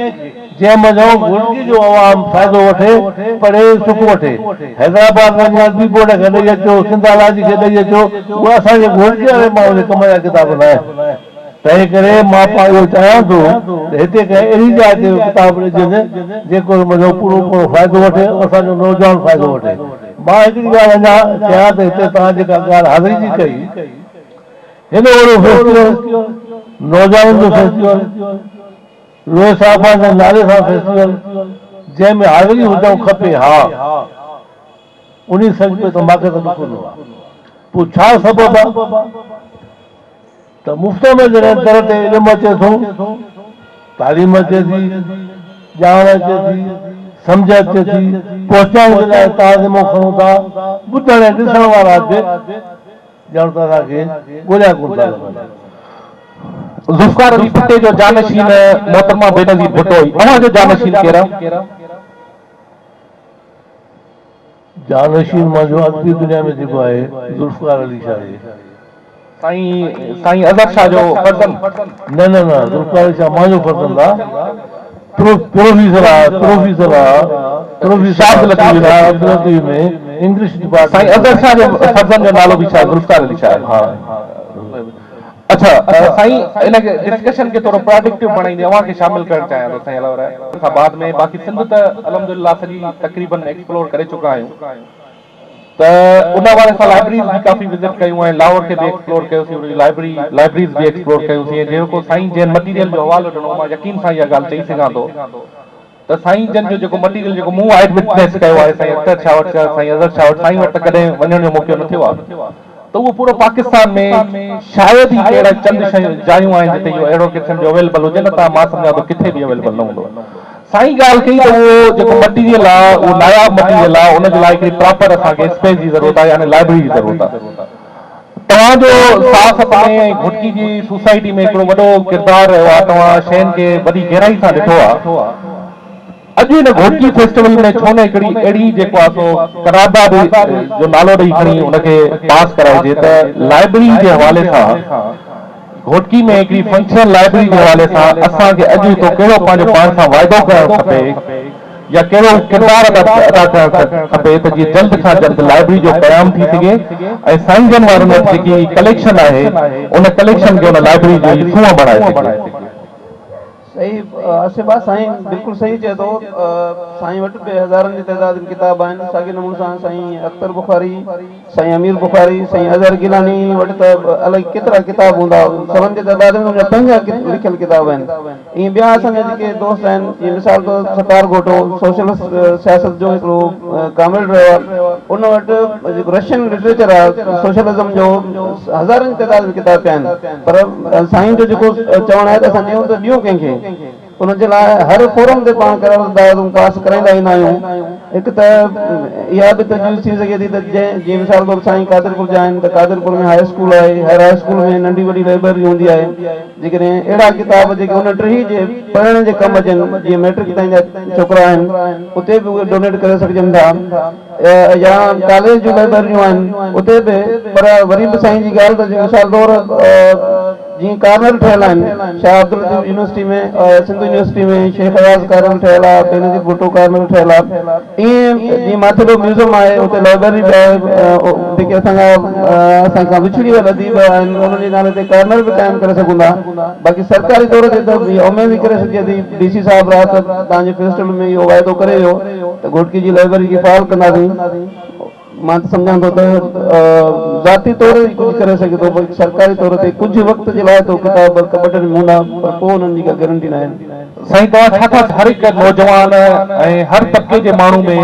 Speaker 2: جنهن منجهئون گهوٽڪي جو عوام فائدو وٺي، پڙهي، سک وٺي. حيدرآباد وڃي ادبي بورڊ کي ڏئي اچو، سنڌالاجي کي ڏئي اچو، اهي اسان جي گهوٽڪي واري ماڻهن جي ڪم جا ڪتاب ناهن. تنهن ڪري مان پاڻ اهو چاهيان ٿو ته هتي ڪنهن اهڙي جاء تي اهي ڪتاب ڏجن، جيڪو ان منجهئون پورو پورو فائدو وٺي ۽ اسان جو نوجوان فائدو وٺي. مان هڪڙي ڳالهه اڃا ڪيان ته هتي توهان جيڪا ڳالهه حاضري جي ڪئي، هيڏو وڏو فيسٽيول، نوجوانن جو فيسٽيول، لوئي صاحبان جي نالي سان فيسٽيول، جنهن ۾ حاضري هجڻ کپي ها، انهي سچ پچ ته مان کي ته ڏک هوندو آهي. پوء ڇا سبب آهي؟ ته مفت ۾ جڏهن در تي علم اچي ٿو، تعليم اچي ٿي، ڄاڻ اچي ٿي، سمجهه اچي ٿي، پهچائڻ جي لاء توهان ذمو کڻو ٿا، ٻڌڻ ۽ ڏسڻ وارا به ڄڻ ته اسان کي ڳوليا ڪونه ٿا لڀن.
Speaker 1: ذوالفقار علي ڀٽي جو جانشين محترمه بينظير ڀٽو هئي، اوهان جو جانشين ڪير آهي؟
Speaker 2: جانشين منهنجو ادبي دنيا ۾ جيڪو آهي ذوالفقار علي شاهه آهي.
Speaker 1: سائين سائين اظهر شاهه جو فرزند.
Speaker 2: نه نه نه ذوالفقار علي شاهه مانجو فرزند آ پروفيسر آ پروفيسر آ professor
Speaker 1: Shah Abdul Latif
Speaker 2: Shah Abdul Latif ۾ English department.
Speaker 1: سائين اظهر شاهه جي فرزند جو نالو به شاهه ذوالفقار علي شاهه آهي. اڇا سائين ان ڊسڪشن کي ٿورو پراڊڪٽو بڻائيندي اوهان کي شامل ڪرڻ چاهيان ٿو سائين الله کان بعد ۾ باقي سنڌ ته الحمدلله سڄي تقريبن ايڪسپلور ڪري چڪا آهيون. ته ان حوالي سان لائبريز به ڪافي وزٽ ڪيون ۽ لاهور کي به ايڪسپلور ڪيوسين ان جون لائبرري لائبريز به ايڪسپلور ڪيوسين ۽ جيڪو سائين جنهن مٽيريل جو حوالو ڏنو مان يقين سان اها ڳالهه چئي سگهان ٿو ته سائين جن جو جيڪو مٽيريل جيڪو مون آئي وٽنيس ڪيو آهي سائين اختر شاهه وٽ سائين اظهر شاهه وٽ سائين وٽ ته ڪڏهن وڃڻ جو موقعو نه ٿيو آهي ته اهو پورو پاڪستان ۾ شايد ئي ڪي اهڙا چند شيون جايون آهن جتي اهو اهڙو قسم جو اويلبل هجي نه ته مان سمجهان ٿو ڪٿي به اويلبل نه هوندو. سائين ڳالهه ڪئي ته اهو جيڪو مٽيريل آ اهو ناياب مٽيريل آ ان جي لاء هڪڙي پراپر اسان کي اسپيس جي ضرورت آ يعني لائبرري جي ضرورت آ. توهان جو صحافت ۾ ۽ گهوٽڪي جي سوسائٽي ۾ هڪڙو وڏو ڪردار رهيو آ توهان شين کي وڏي گهرائي سان ڏٺو آ. اڄ هن گهوٽڪي فيسٽيول ۾ ڇو نه هڪڙي اهڙي جيڪو آ سو قرارداد جو نالو ڏئي کڻي ان کي پاس ڪرائجي ته لائبرري جي حوالي سان گهوٽڪي ۾ هڪڙي فنڪشنل لائبرري جي حوالي سان اسان کي اڄ هتو ڪهڙو پنهنجو پاڻ سان واعدو ڪرڻ کپي يا ڪهڙو ڪردار ادا ڪرڻ کپي ته جيئن جلد کان جلد لائبرري جو قيام ٿي سگهي ۽ سائين جن وارن وٽ جيڪي ڪليڪشن آهي ان ڪليڪشن کي ان لائبرري جو ئي سونهن بڻائي سگهجي.
Speaker 3: صحيح آصف ڀاء سائين بلڪل صحيح چئي ٿو سائين وٽ به هزارن جي تعداد ۾ ڪتاب آهن ساڳي نموني سان سائين اختر بخاري سائين امير بخاري سائين اظهر گيلاني وٽ ته الائي ڪيترا ڪتاب هوندا سون جي تعداد ۾ انهن جا پنهنجا لکيل ڪتاب آهن ائين ٻيا اسان جا جيڪي دوست آهن جيئن مثال طور ستار گهوٽو سوشلسٽ سياست جو هڪڙو ڪامريڊ رهيو آهي ان وٽ جيڪو رشين لٽريچر آهي سوشلزم جو هزارن جي تعداد ۾ ڪتاب پيا آهن پر سائين جو جيڪو چوڻ آهي ته اسان ڏيون ته ڏيون ڪنهن کي؟ ان جي لاء هر فورم تي پاڻ قراردادون پاس ڪرائيندا ايندا آهيون. هڪ ته اها به تجويز ٿي سگهي ٿي ته جنهن جيئن مثال طور سائين قادرپور جا آهن ته قادرپور ۾ هاء اسڪول آهي، هر هاء اسڪول ۾ ننڍي وڏي لئبرري هوندي آهي، جيڪڏهن اهڙا ڪتاب جيڪي ان ٽهي جي پڙهڻ جي ڪم اچن جيئن مئٽرڪ تائين جا ڇوڪرا آهن اتي به اهي ڊونيٽ ڪري سگهجن ٿا. يا ڪاليج جون لائبرريون آهن اتي به پر وري به سائين جي ڳالهه ته مثال طور جيئن ڪارنر ٺهيل آهن Shah Abdul Latif university ۾ Sindh university ۾ Shaikh Ayaz corner ٺهيل آهي بينظير ڀٽو ڪارنر ٺهيل آهي ائين جيئن ماٿيلو ميوزم آهي اتي لائبرري به آهي جيڪي اسان جا اسان کان وڇڙي ويل اديب آهن انهن جي نالي تي ڪارنر به قائم ڪري سگهون ٿا باقي سرڪاري طور تي ته اها اميد ئي ڪري سگهجي ٿي ڊي سي صاحب رات توهان جي فيسٽيول ۾ اهو واعدو ڪري ويو ته گهوٽڪي جي لائبرري کي فعال ڪنداسين. مان ته سمجهان ٿو ته ذاتي طور ئي ڪجهه ڪري سگهي ٿو پر سرڪاري طور تي ڪجهه وقت جي لاء ته ڪتاب ڪٻٽن ۾ هوندا پر پوء انهن جي ڪا گرنٽي ناهي.
Speaker 1: سائين توهان ڇا ٿا هر هڪ نوجوان ۽ هر طبقي جي ماڻهو ۾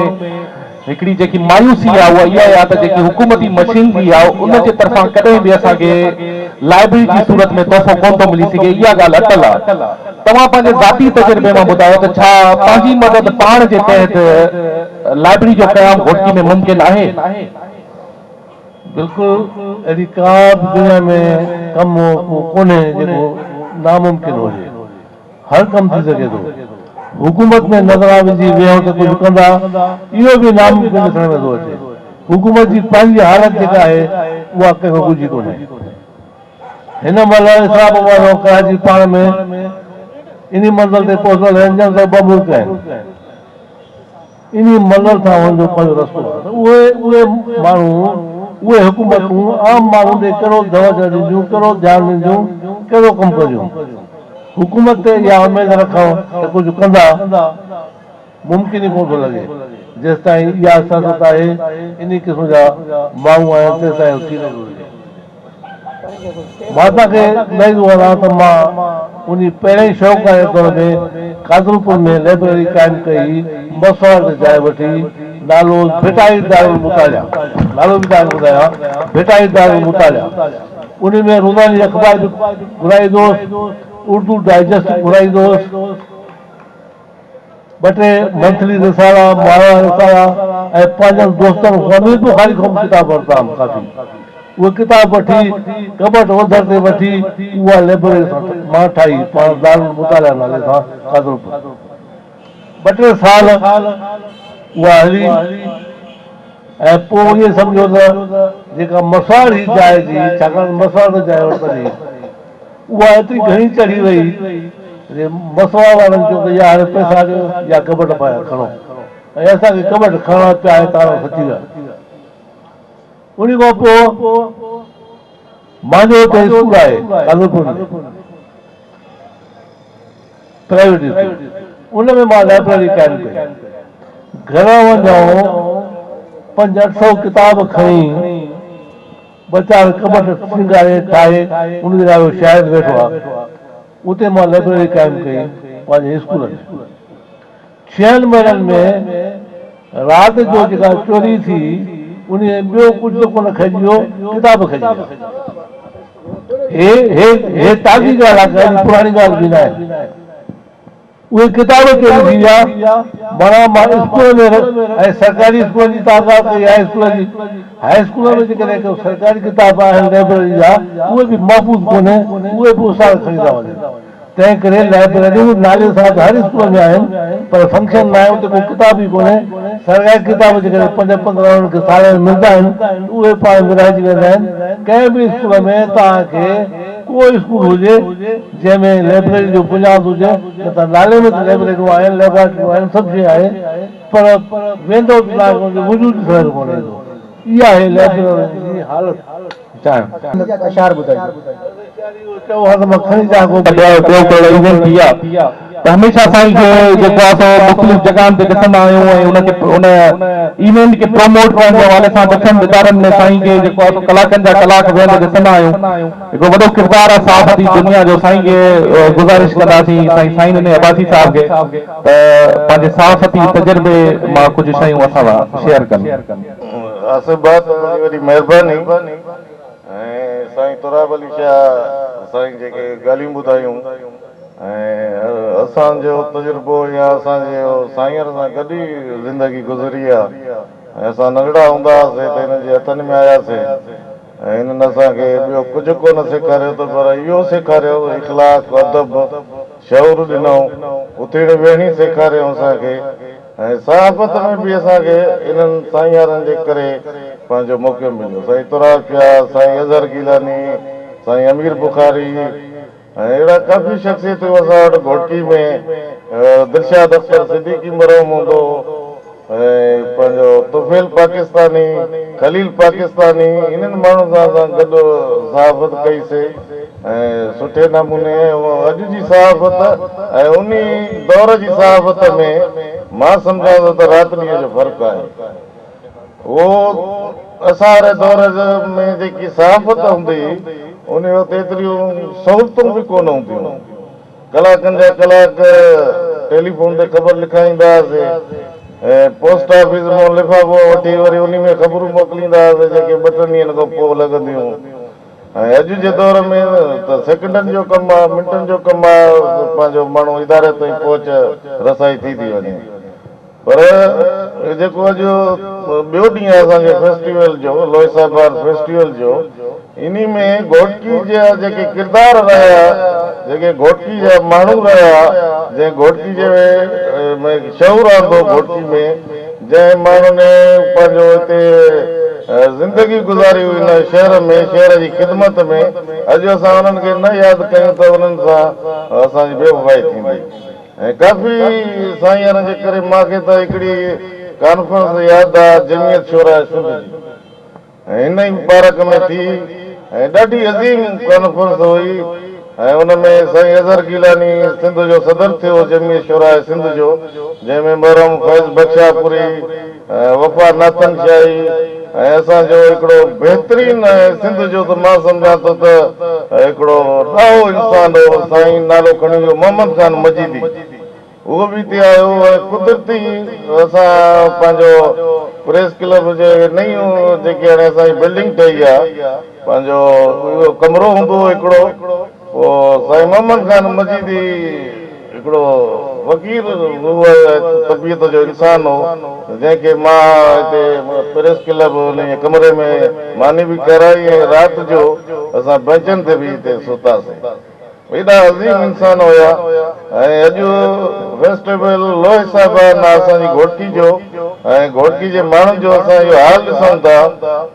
Speaker 1: هڪڙي جيڪي مايوسي آهي اها اها آهي ته جيڪي حڪومتي مشينري آهي ان جي طرفان ڪڏهن به اسان کي لائبرري جي صورت ۾ تحفو ڪونه ٿو ملي سگهي اها ڳالهه اٽل آهي توهان پنهنجي ذاتي تجربي مان ٻڌايو ته ڇا پنهنجي مدد پاڻ جي تحت لائبرري جو قيام گهوٽڪي ۾ ممڪن آهي؟
Speaker 2: بلڪل اهڙي ڪا به دنيا ۾ ڪم ڪو ڪونهي جيڪو ناممڪن هجي. هر ڪم ٿي سگهي ٿو. حڪومت ۾ نظران وجهي ويهون ته ڪجهه ڪندا، اهو به ناممڪن ڏسڻ ۾ ٿو اچي. حڪومت جي پنهنجي حالت جيڪا آهي، اها ڪنهن کان ڳجهي ڪونهي. هن مهل اسلام آباد ۽ ڪراچي پاڻ ۾ انهي منزل تي پهتل آهن ڄڻ ته ٻه ملڪ آهن. انهي منزل سان انهن جو پنهنجو رستو آهي ته اهي اهي ماڻهو اهي حڪومتون عام ماڻهن ڏي ڪهڙو توجه ڏينديون، ڪهڙو ڌيان ڏينديون، ڪهڙو ڪم ڪنديون. حڪومت تي اها اميد رکڻ ته ڪجهه ڪندا ممڪن ئي ڪونه ٿو لڳي. جيستائين اها سياست آهي، انهي قسم جا ماڻهو آهن تيستائين اهو ٿي نه ٿو سگهي. مان توهان کي ٻڌائيندو هلان ته مان انهي پهرئين شوق واري دور ۾ قادرپور ۾ لئبرري قائم ڪئي، مسواڙ تي جاء وٺي، نالو ڀٽائي دارالمطالعه، نالو به توهان کي ٻڌايان، ڀٽائي دارالمطالعه، انهي ۾ روزاني اخبار به گهرائيندو هوس، اردو ڊائجسٽ گهرائيندو هوس. ٻه ٽي منٿلي رسالا، ماهوار رسالا ۽ پنهنجن دوستن حميد بخاري کان به ڪتاب ورتا هئم ڪافي. اهي ڪتاب وٺي ڪٻٽ اوڌر تي وٺي اها لئبرري اسان مان ٺاهي پاڻ دارالمطالعه نالي سان قادرپور. ٻه ٽي سال اها هلي ۽ پوء ائين سمجهو ته جيڪا مسواڙ هئي جاء جي، ڇاڪاڻ ته مسواڙ ته جاء ورتل هئي، اها ايتري گهڻي چڙهي وئي جو مسواڙ وارن چيو ته يا هاڻي پئسا ڏيو يا ڪٻٽ پايا کڻو ۽ اسان کي ڪٻٽ کڻڻا پيا ۽ تاڻو سچي ڳالهه. انهي کان پوء مانجو هتي اسڪول آهي قادرپور ۾ پرائيويٽ اسڪول ان ۾ مان لائبريري قائم ڪئي. گهران وڃون 5-8 سئو ڪتاب کڻي ٻه چار ڪٻٽ سينگاري ٺاهي ان جي لاء اهو شاهد ويٺو آهي اتي مان لائبريري قائم ڪئي پنهنجي اسڪول ۾. ڇهن مهينن ۾ رات جو جيڪا چوري ٿي انهي ۾ ٻيو ڪجهه ته ڪونه کڄي ويو ڪتاب کڄي ويا. هي هي هي تازي ڳالهه آهي ڪا ايڏي پراڻي ڳالهه به ناهي. اهي ڪتاب چوري ٿي ويا معنيٰ مان اسڪول ۾ ۽ سرڪاري اسڪولن جي توهان ڳالهه ڪئي هاء اسڪول جي هاء اسڪول ۾ جيڪڏهن ڪو سرڪاري ڪتاب آهن لائبريري جا اهي به محفوظ ڪونهي اهي به استاد کڻي ٿا وڃن. تنهن ڪري لائبريريون نالي سان ته هر اسڪول ۾ آهن پر فنڪشن ناهي اتي ڪو ڪتاب ئي ڪونهي. سرڪاري ڪتاب جيڪڏهن پنج پندرهن انهن کي سال ۾ ملندا آهن ته اهي پاڻ ورهائجي ويندا آهن. ڪنهن به اسڪول ۾ توهان کي ڪو اسڪول هجي جنهن ۾ لائبريري جو بنياد هجي نه ته نالي ۾ ته لائبريريون آهن ليبارٽريون آهن سڀ شيء آهي پر ويندو ته توهان کي ان جو وجود ڏسڻ کي ڪونه ايندو. اها آهي لائبريرين جي حالت.
Speaker 4: اشعار ٻڌائجو.
Speaker 1: ٻيو ته هميشه سائين کي جيڪو آهي سو مختلف جڳهن تي ڏسندا آهيون ۽ ان کي ان ايونٽ کي پروموٽ ڪرڻ جي حوالي سان ڏکين ادارن ۾ سائين کي جيڪو آهي سو ڪلاڪن جا ڪلاڪ ويهندي ڏسندا آهيون هڪڙو وڏو ڪردار آهي صحافتي دنيا جو سائين کي گذارش ڪنداسين سائين سائين ڏني عباسي صاحب کي ته پنهنجي صحافتي تجربي مان ڪجهه شيون اسان سان شيئر ڪن.
Speaker 5: آصف ڀاء توهان جي وڏي مهرباني ۽ سائين تراب علي شاهه سائين جيڪي ڳالهيون ٻڌايون ۽ اسان جو تجربو يا اسان جي سائينر سان گڏ ئي زندگي گذري آ ۽ اسان ننڍڙا هوندا هئاسي ته هنن جي هٿن ۾ آياسي ۽ هنن اسان کي ٻيو ڪجهه ڪونه سيکاريو ته پر اهو سيکاريو اخلاق ادب شعور ڏنائون اٿڻي ويهڻي سيکاريائون اسان کي ۽ صحافت ۾ به اسان کي انهن سائينارن جي ڪري پنهنجو موقعو مليو. سائين تراب شاهه، سائين اظهر گيلاني، سائين امير بخاري ۽ اهڙا ڪافي شخصيتون اسان وٽ گهوٽڪي ۾ دلشاد اختر صديقي مرحوم هوندو هو ۽ پنهنجو طفيل پاڪستاني، خليل پاڪستاني انهن ماڻهن سان اسان گڏ صحافت ڪئي سي. ۽ سٺي نموني اڄ جي صحافت ۽ انهي دور جي صحافت ۾ مان سمجهان ٿو ته رات ڏينهن جو فرق آهي. اهو اسان واري دور ۾ جيڪي صحافت هوندي هئي انهي وقت ايتريون سهولتون به ڪونه هونديون هيون. ڪلاڪن جا ڪلاڪ ٽيليفون تي خبر لکائيندا هئاسي ۽ پوسٽ آفيس مان لفافو وٺي وري انهي ۾ خبرون موڪليندا هئاسي جيڪي ٻه ٽن ڏينهن کان پوء لڳنديون هيون. ۽ اڄ جي دور ۾ ته سيڪنڊن جو ڪم آ، منٽن جو ڪم آ، پنهنجو ماڻهو اداري تائين پهچ رسائي ٿي ٿي وڃي. پر جيڪو اڄ ٻيو ڏينهن آ اسان جي فيسٽيول جو، لوئي صاحب فيسٽيول جو، انهي ۾ گهوٽڪي جا جيڪي ڪردار رهيا، جيڪي گهوٽڪي جا ماڻهو رهيا، جنهن گهوٽڪي جي ۾ شعور آندو گهوٽڪي ۾، جنهن ماڻهن پنهنجو هتي زندگي گذاري هئي هن شهر ۾ شهر جي خدمت ۾ اڄ اسان انهن کي نه ياد ڪيون ته انهن سان اسان جي بيوفائي ٿيندي ۽ ڪافي سائين وارن جي ڪري مان کي ته هڪڙي ڪانفرنس ياد آ جمعيت شعراء سنڌ جي ۽ هن ئي پارڪ ۾ ٿي ۽ ڏاڍي عظيم ڪانفرنس هئي ۽ ان ۾ سائين اظهر گيلاني سنڌ جو صدر ٿيو جمعيت شعراء سنڌ جو جنهن ۾ مرحوم فيض بخشاپوري وفا ناٿن شاهي ۽ اسان جو هڪڙو بهترين ۽ سنڌ جو ته مان سمجهان ٿو ته هڪڙو ڏاهو انسان هو سائين نالو کڻي ويو محمد خان مجيدي اهو به اتي آيو ۽ قدرتي اسان پنهنجو پريس ڪلب جي نيون جيڪي هاڻي اسان جي بلڊنگ ٺهي آ پنهنجو اهو ڪمرو هوندو هو هڪڙو پوء سائين محمد خان مجيدي هڪڙو فقير روح طبيعت جو انسان هو جنهن کي مان هتي پريس ڪلب انهيء ڪمري ۾ ماني به کارائي ۽ رات جو اسان بئنچن تي به هتي ستاسين. ايڏا عظيم انسان هيا ۽ اڄ فيسٽيول لوهي صاحب نه اسان جي گهوٽڪي جو ۽ گهوٽڪي جي ماڻهن جو اسان اهو حال ڏسون ٿا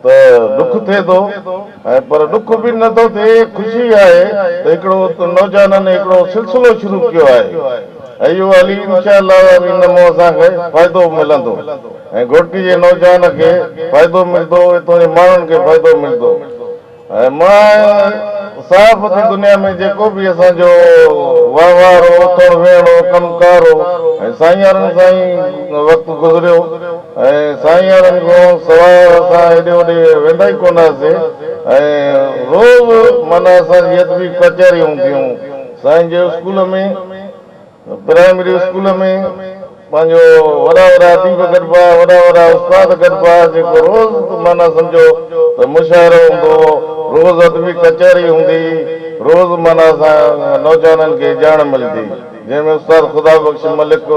Speaker 5: ته ڏک ٿئي ٿو ۽ پر ڏک به نه ٿو ٿئي خوشي آهي ته هڪڙو نوجوانن هڪڙو سلسلو شروع ڪيو آهي ۽ اهو هلي انشاء الله ان مون اسان کي فائدو ملندو ۽ گهوٽڪي جي نوجوان کي فائدو ملندو اتان جي ماڻهن کي فائدو ملندو. ۽ مان صحافتي دنيا ۾ جيڪو به اسان جو وهنوار هو، اٿڻ ويهڻ هو، ڪم ڪار هو ۽ سائين وارن سان ئي وقت گذريو ۽ سائين وارن کان سواء اسان هيڏي هوڏي ويندا ئي ڪونه هئاسين ۽ روز معنيٰ اسان جي ادبي ڪچهريون هونديون سائين جي اسڪول ۾. پرائمري اسڪول ۾ پنهنجو وڏا وڏا اديب گڏبا، وڏا وڏا استاد گڏبا، جيڪو روز معنيٰ سمجهو ته مشاعرو هوندو هو، روز ادبي ڪچهري هوندي هئي، روز معنيٰ اسان نوجوانن کي ڄاڻ ملندي، جنهن ۾ استاد خدا بخش ملڪ،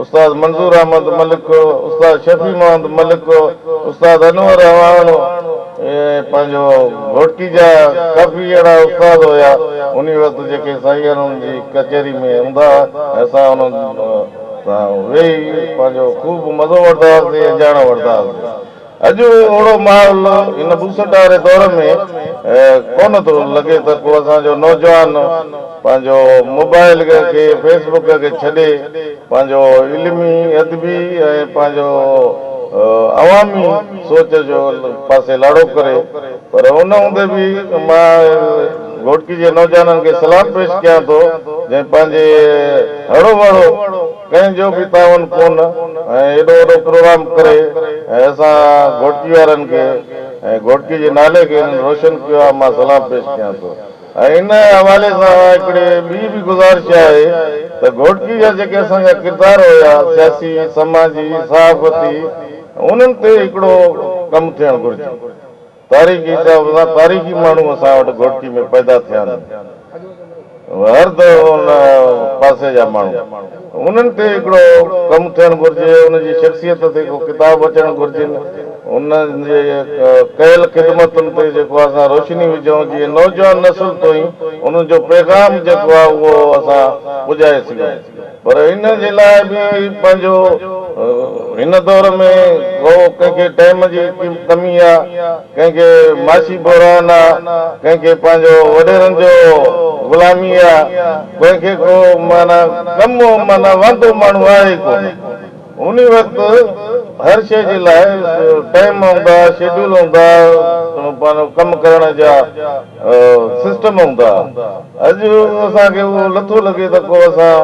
Speaker 5: استاد منظور احمد ملڪ، استاد شفيع محمد ملڪ، استاد انور اعواڻ، پنهنجو گهوٽڪي جا ڪافي اهڙا استاد هيا انهي وقت جيڪي سائين انهن جي ڪچهري ۾ هوندا هئا ۽ اسان انهن سان ويهي پنهنجو خوب مزو وٺندا هئاسين ۽ ڄاڻ وٺندا هئاسين. اڄ اهڙو ماحول هن ٻوسٽ واري دور ۾ ڪونه ٿو لڳي ته ڪو اسان جو نوجوان پنهنجو موبائل کي فيس بڪ کي ڇڏي پنهنجو علمي ادبي ۽ پنهنجو عوامي سوچ جو پاسي لاڙو ڪري پر ان هوندي به مان گهوٽڪي جي نوجوانن کي سلام پيش ڪيان ٿو جنهن پنهنجي هڙو وڙو ڪنهن جو به تعاون ڪونه ۽ ايڏو وڏو پروگرام ڪري ۽ اسان گهوٽڪي وارن کي ۽ گهوٽڪي جي نالي کي هنن روشن ڪيو آهي مان سلام پيش ڪيان ٿو. ۽ ان حوالي سان هڪڙي ٻي به گذارش آهي ته گهوٽڪي جا جيڪي اسان جا ڪردار هيا سياسي، سماجي، صحافتي انهن تي هڪڙو ڪم ٿيڻ گهرجي. تاريخي حساب سان تاريخي ماڻهو اسان وٽ گهوٽڪي ۾ پيدا ٿيا آهن هر ان پاسي جا ماڻهو انهن تي هڪڙو ڪم ٿيڻ گهرجي ان جي شخصيت تي ڪو ڪتاب اچڻ گهرجن. انهن جي ڪيل خدمتن تي جيڪو اسان روشني وجهون جيئن نوجوان نسل تائين انهن جو پيغام جيڪو آهي اهو اسان پڄائي سگهون پر ان جي لاء به پنهنجو هن دور ۾ ڪو ڪنهن کي ٽائيم جي ڪمي آ ڪنهن کي معاشي بحران آ ڪنهن کي پنهنجو وڏيرن جو غلامي آ ڪنهن کي ڪو معنيٰ ڪم معنيٰ واندو ماڻهو آهي ئي ڪونه. انهي وقت هر شيء جي لاء ٽائيم هوندا، شيڊول هوندا، پنهنجو ڪم ڪرڻ جا سسٽم هوندا. اڄ اسان کي اهو نٿو لڳي ته ڪو اسان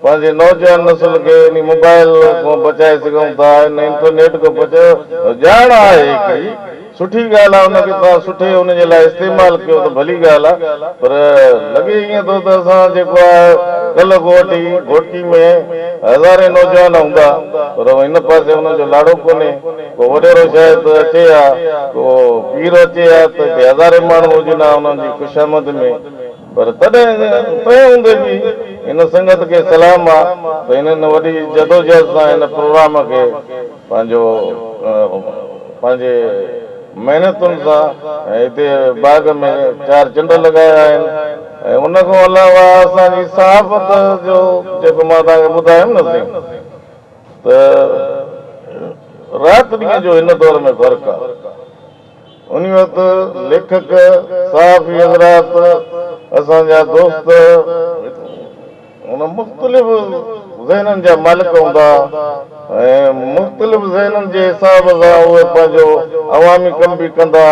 Speaker 5: پنهنجي نوجوان نسل کي انهي موبائل کان بچائي سگهون ٿا، ان انٽرنيٽ کان بچايو. ڄاڻ آهي هڪڙي سٺي ڳالهه آهي ان کي توهان سٺي ان جي لاء استعمال ڪيو ته ڀلي ڳالهه آهي پر لڳي ائين ٿو ته اسان جيڪو آهي ڪلهه گوهٽي گهوٽڪي ۾ هزارين نوجوان هوندا پر هن پاسي انهن جو لاڙو ڪونهي ڪو وڏيرو شايد اچي ها ڪو پير اچي ها ته هتي هزارين ماڻهو هجن ها انهن جي خوشامد ۾ پر تڏهن تنهن هوندي به هن سنگت کي سلام آ ته هنن وڏي جدوجهد سان هن پروگرام کي پنهنجو پنهنجي محنتن سان هتي باغ ۾ چار چنڊ لڳايا آهن ۽ ان کان علاوه اسان جي صحافت جو جيڪو مان توهان کي ٻڌايم نه سائين ته رات ڏينهن جو هن دور ۾ فرق آهي. ان وقت ليکڪ، صحافي حضرات، اسان جا دوست ان مختلف ذهنن جا مالڪ هوندا ۽ مختلف ذهنن جي حساب سان اهي پنهنجو عوامي ڪم به ڪندا،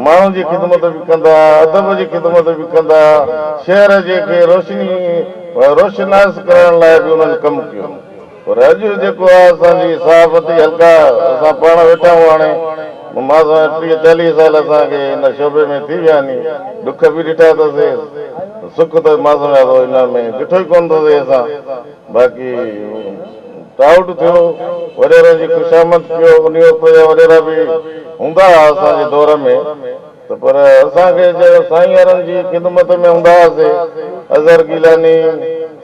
Speaker 5: ماڻهن جي خدمت به ڪندا، ادب جي خدمت به ڪندا، شهر جي کي روشني روشناس ڪرڻ لاء به انهن ڪم ڪيو. پر اڄ جيڪو آهي اسان جي صحافتي حلقا اسان پاڻ ويٺا آهيون هاڻي مان سمجهان 30 40 سال اسان کي هن شعبي ۾ ٿي ويا آهن ڏک به ڏٺا اٿسي سک ته مان سمجهان ٿو هن ۾ ڏٺو ئي ڪونه اٿسي اسان باقي ٽائوٽ ٿيو وڏيرن جي خوشامد ڪيو انهي وقت جا وڏيرا به هوندا هئا اسان جي دور ۾ ته پر اسان کي جي سائين وارن جي خدمت ۾ هوندا هئاسي، اظهر گيلاني،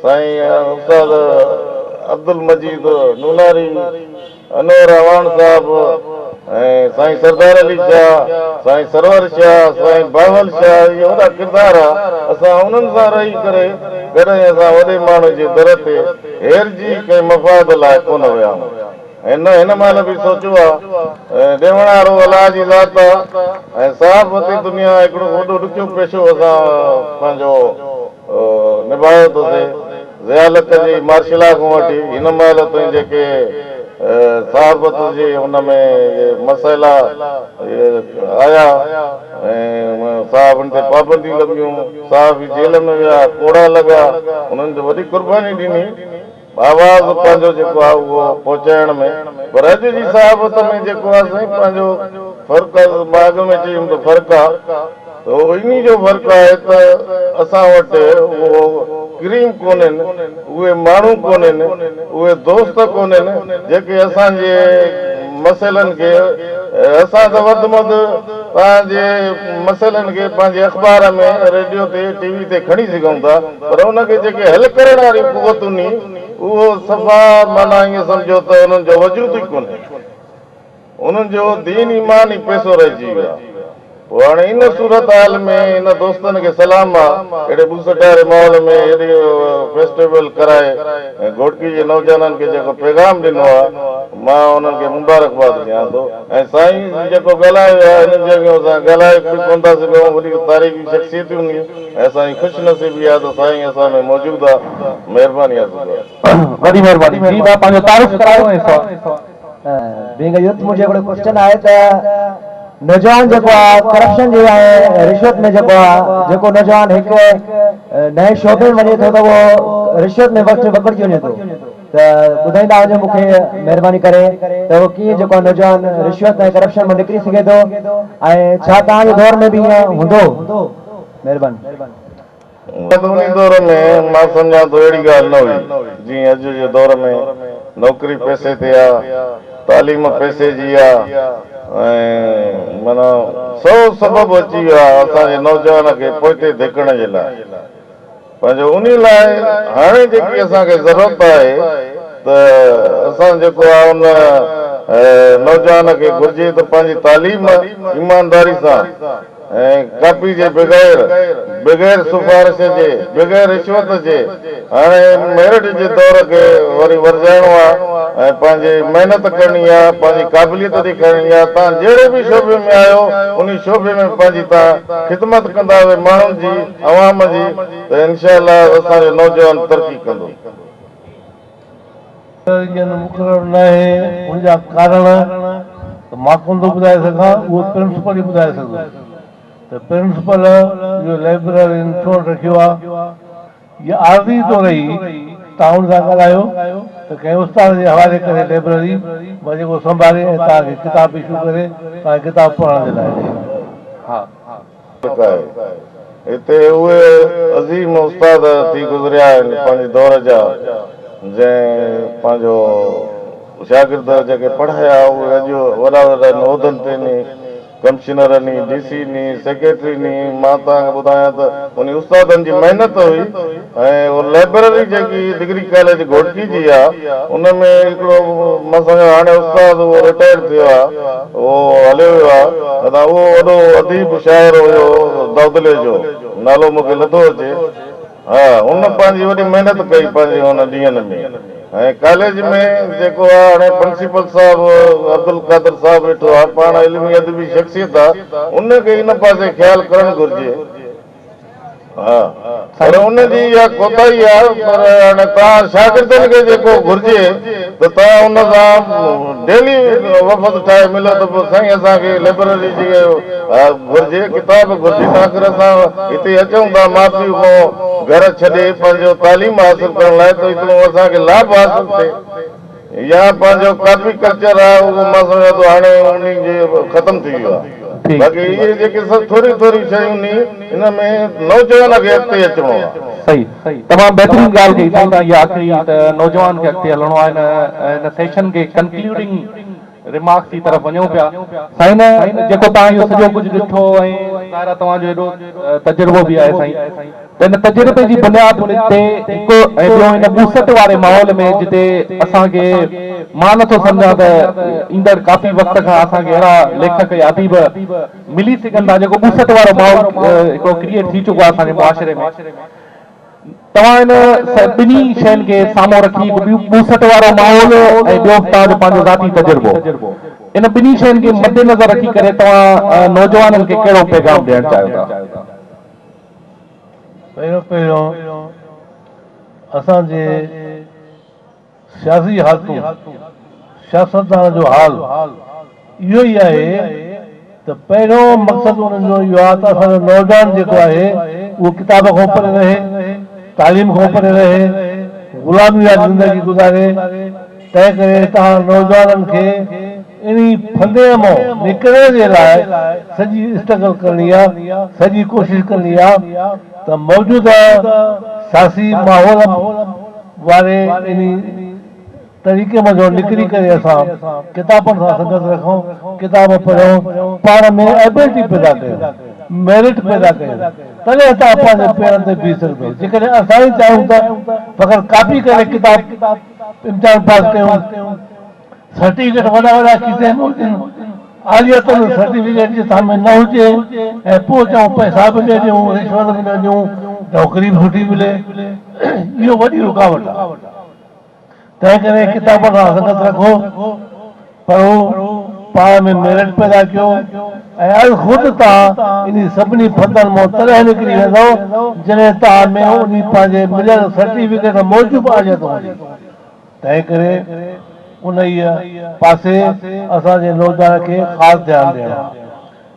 Speaker 5: سائين استاد عبدالمجيد نوناري، انور اعواڻ صاحب، ۽ سائين سردار علي شاهه، سائين سرور شاهه، سائين بهاول شاهه اهي وڏا ڪردار ها، اسان انهن سان رهي ڪري ڪڏهن اسان وڏي ماڻهو جي در تي هيرجي ڪنهن مفاد لاء ڪونه ويا آهيون ۽ نه هن مهل به سوچيو آ. ڏيوڻ وارو الله جي ذات آ ۽ صحافتي دنيا هڪڙو وڏو ڏکيو پيشو اسان پنهنجو نڀايو اٿسي. ضياء الحق جي مارشلا کان وٺي هن مهل تائين جيڪي صحافت جي ان ۾ مسئلا آيا ۽ صحافين تي پابنديون لڳيون، صحافي جيل ۾ ويا، ڪوڙا لڳا، انهن ته وڏي قرباني ڏني آواز پنهنجو جيڪو آهي اهو پهچائڻ ۾ پر اڄ جي صحافت ۾ جيڪو آهي سائين پنهنجو فرق مان اڳ ۾ چيم ته فرق آهي. ته انهي جو فرق آهي ته اسان وٽ اهو ڪريم ڪونهن، اهي ماڻهو ڪونهن، اهي دوست ڪونهن جيڪي اسان جي مسئلن کي اسان ته وڌ ۾ وڌ توهان جي مسئلن کي پنهنجي اخبار ۾ ريڊيو تي ٽي وي تي کڻي سگهون ٿا پر ان کي جيڪي حل ڪرڻ واريون قوتون ني اهو صفا معنيٰ ائين سمجهو ته انهن جو وجود ئي ڪونهي. انهن جو دين ايمان ئي پئسو رهجي ويو آهي. پوء هاڻي ان صورتحال ۾ ان دوستن کي سلام آ اهڙي ٻوسٽاري ماحول ۾ هيڏي فيسٽيول ڪرائي ۽ گهوٽڪي جي نوجوانن کي جيڪو پيغام ڏنو آ مان انهن کي مبارڪباد ڏيان ٿو ۽ سائين جيڪو ڳالهايو آ هنن جي اڳيان اسان ڳالهائي به ڪونه ٿا سگهون وڏي تاريخي شخصيتون ني ۽ اسان جي خوش نصيبي آ ته سائين اسان ۾ موجود آ مهرباني آ صدر.
Speaker 1: وڏي مهرباني جي ڀاء پنهنجو تعارف ڪرايو ۽ سوال.
Speaker 6: بينگ يوٿ منهنجو هڪڙو ڪوسچن آهي ته نوجوان جيڪو آ ڪرپشن جي ۽ رشوت ۾ جيڪو آ جيڪو نوجوان هڪ نئين شعبي ۾ وڃي ٿو ته اهو رشوت ۾ وقت وڪڙجي وڃي ٿو ته ٻڌائيندا وڃو مون کي مهرباني ڪري ته اهو ڪيئن جيڪو آ نوجوان رشوت ۽ ڪرپشن مان نڪري سگهي ٿو ۽ ڇا توهان جي دور ۾ به ائين هوندو مهرباني.
Speaker 5: انهي دور ۾ مان سمجهان ٿو اهڙي ڳالهه نه هئي جيئن اڄ جي دور ۾ نوڪري پئسي تي آ، تعليم پئسي جي آ ۽ معنيٰ سو سبب اچي ويا اسان جي نوجوان کي پوئتي ڌڪڻ جي لاء پنهنجو انهي لاء هاڻي جيڪي اسان کي ضرورت آهي ته اسان جيڪو آ ان نوجوان کي گهرجي ته پنهنجي تعليم ايمانداري سان ۽ ڪاپي جي بغير، بغير سفارش جي، بغير رشوت جي هاڻي ميرٽ جي دور کي وري ورجائڻو آ ۽ پنهنجي محنت ڪرڻي آ، پنهنجي قابليت ڏيکارڻي آ، توهان جهڙي به شعبي ۾ آهيو انهي شعبي ۾ پنهنجي توهان خدمت ڪندا اهي ماڻهن جي، عوام جي ته انشاء الله اسان جو نوجوان ترقي ڪندو.
Speaker 2: جن مقرر ناهي ان جا ڪارڻ ته مان ڪونه ٿو ٻڌائي سگهان اهو پرنسپل ئي ٻڌائي سگهندو ته پرنسپل اهو لئبررين ڇو نه رکيو آهي يا عارضي طور ئي توهان ان سان ڳالهايو ته ڪنهن استاد جي حوالي ڪري لئبرري مان جيڪو سنڀالي ۽ توهان کي ڪتاب اشو ڪري توهان کي ڪتاب پڙهڻ جي لاء ڏئي.
Speaker 1: ها.
Speaker 5: آهي. هتي اهي عظيم استاد ٿي گذريا آهن پنهنجي دور جا جنهن پنهنجو شاگرد جيڪي پڙهايا اهي اڄ وڏا وڏا عهدن تي ني ڪمشنر ني ڊي سي ني سيڪريٽري ني مان توهان کي ٻڌايان ته انهي استادن جي محنت هئي ۽ اهو لئبرري جيڪي ڊگري ڪاليج گهوٽڪي جي آ ان ۾ هڪڙو مان سمجهان هاڻي استاد اهو رٽائرڊ ٿيو آ اهو هليو ويو آ نه ته اهو وڏو اديب شاعر هيو دودلي جو نالو مون کي نٿو اچي ها ان پنهنجي وڏي محنت ڪئي پنهنجي ان ڏينهن ۾ ۽ ڪاليج ۾ جيڪو آ هاڻي پرنسپل صاحب عبدالقادر صاحب ويٺو آ پاڻ علمي ادبي شخصيت آ ان کي ان پاسي خيال ڪرڻ گهرجي. ها پر ان جي اها ڪوتاهي آ پر هاڻي توهان شاگردن کي جيڪو گهرجي ته توهان ان سان ڊيلي وفد ٺاهي ملو ته پوء سائين اسان کي لئبرري جي گهرجي ڪتاب گهرجي ته آخر اسان هتي اچون ٿا ماء پيء کان گهر ڇڏي پنهنجو تعليم حاصل ڪرڻ لاء ته هتو اسان کي لاڀ حاصل ٿئي يا پنهنجو ڪاپي ڪلچر آ اهو مان سمجهان ٿو هاڻي انهي جي ختم ٿي ويو آ باقي اهي جيڪي سڀ ٿوريون ٿوريون شيون ني ان ۾ نوجوان کي اڳتي اچڻو آ.
Speaker 1: صحيح تمام بهترين ڳالهه ڪئي سائين توهان اها آخري ته نوجوان کي اڳتي هلڻو آ هن سيشن کي ڪنڪلوڊنگ ريمارڪس جي طرف وڃون پيا سائين جيڪو توهان اهو سڄو ڪجهه ڏٺو ۽ ظاهر آهي توهان جو ايڏو تجربو به آهي سائين ته ان تجربي جي بنياد تي هڪ ۽ ٻيو ان ٻوسٽ واري ماحول ۾ جتي اسان کي مان نٿو سمجهان ته ايندڙ ڪافي وقت کان اسان کي اهڙا ليکڪ يا اديب ملي سگهن ٿا جيڪو ٻوسٽ وارو ماحول هڪڙو ڪريئيٽ ٿي چڪو آهي اسان جي معاشري ۾. توهان ان ٻنهي شين کي سامهون رکي هڪ ٻوسٽ وارو ماحول ۽ ٻيو توهان جو پنهنجو ذاتي تجربو ان ٻنهي شين کي مدنظر رکي ڪري توهان نوجوانن کي ڪهڙو پيغام ڏيڻ چاهيو ٿا؟
Speaker 2: پهريون پهريون اسان جي سياسي حالتون، سياستدان جو حال اهو ئي آهي ته پهريون مقصد انهن جو اهو آهي ته اسان جو نوجوان جيڪو آهي اهو ڪتاب کان پري رهي، تعليم کان پري رهي، غلامي واري زندگي گذاري، تنهن ڪري توهان نوجوانن کي انهي ڦندي مان نڪرڻ جي لاء سڄي اسٽرگل ڪرڻي آهي، سڄي ڪوشش ڪرڻي آهي ته موجوده سياسي ماحول واري انهي طريقي منجهان نڪري ڪري اسان ڪتابن سان سنگت رکون، ڪتاب پڙهون، پاڻ ۾ ايبلٽي پيدا ڪيون، ميرٽ پيدا ڪيون، تڏهن توهان پنهنجي پيرن تي بيهي سگهندؤ. جيڪڏهن اسان ئي چاهيون ته فقط ڪاپي ڪري ڪتاب امتحان پاس ڪيون، سرٽيفڪيٽ وڏا وڏا کيسي ۾ هجن، عاليت جو سرٽيفڪيٽ جي سامهون نه هجي ۽ پوء چئون پئسا به نه ڏيون، رشوت به نه ڏيون، نوڪري به سٺي ملي، اهو وڏي رڪاوٽ آهي. تنهنڪري ڪتابن سان سنگت رکو، پڙهو، پاڻ ۾ ميرٽ پيدا ڪيو ۽ از خود توهان انهي سڀني ڦندن مان تڏهن نڪري ويندؤ جڏهن توهان ۾ انهي پنهنجي مليل سرٽيفڪيٽ موجب عاليت هوندي. تنهنڪري انهيء پاسي اسان جي نوجوانن کي خاص ڌيان ڏيڻو آهي.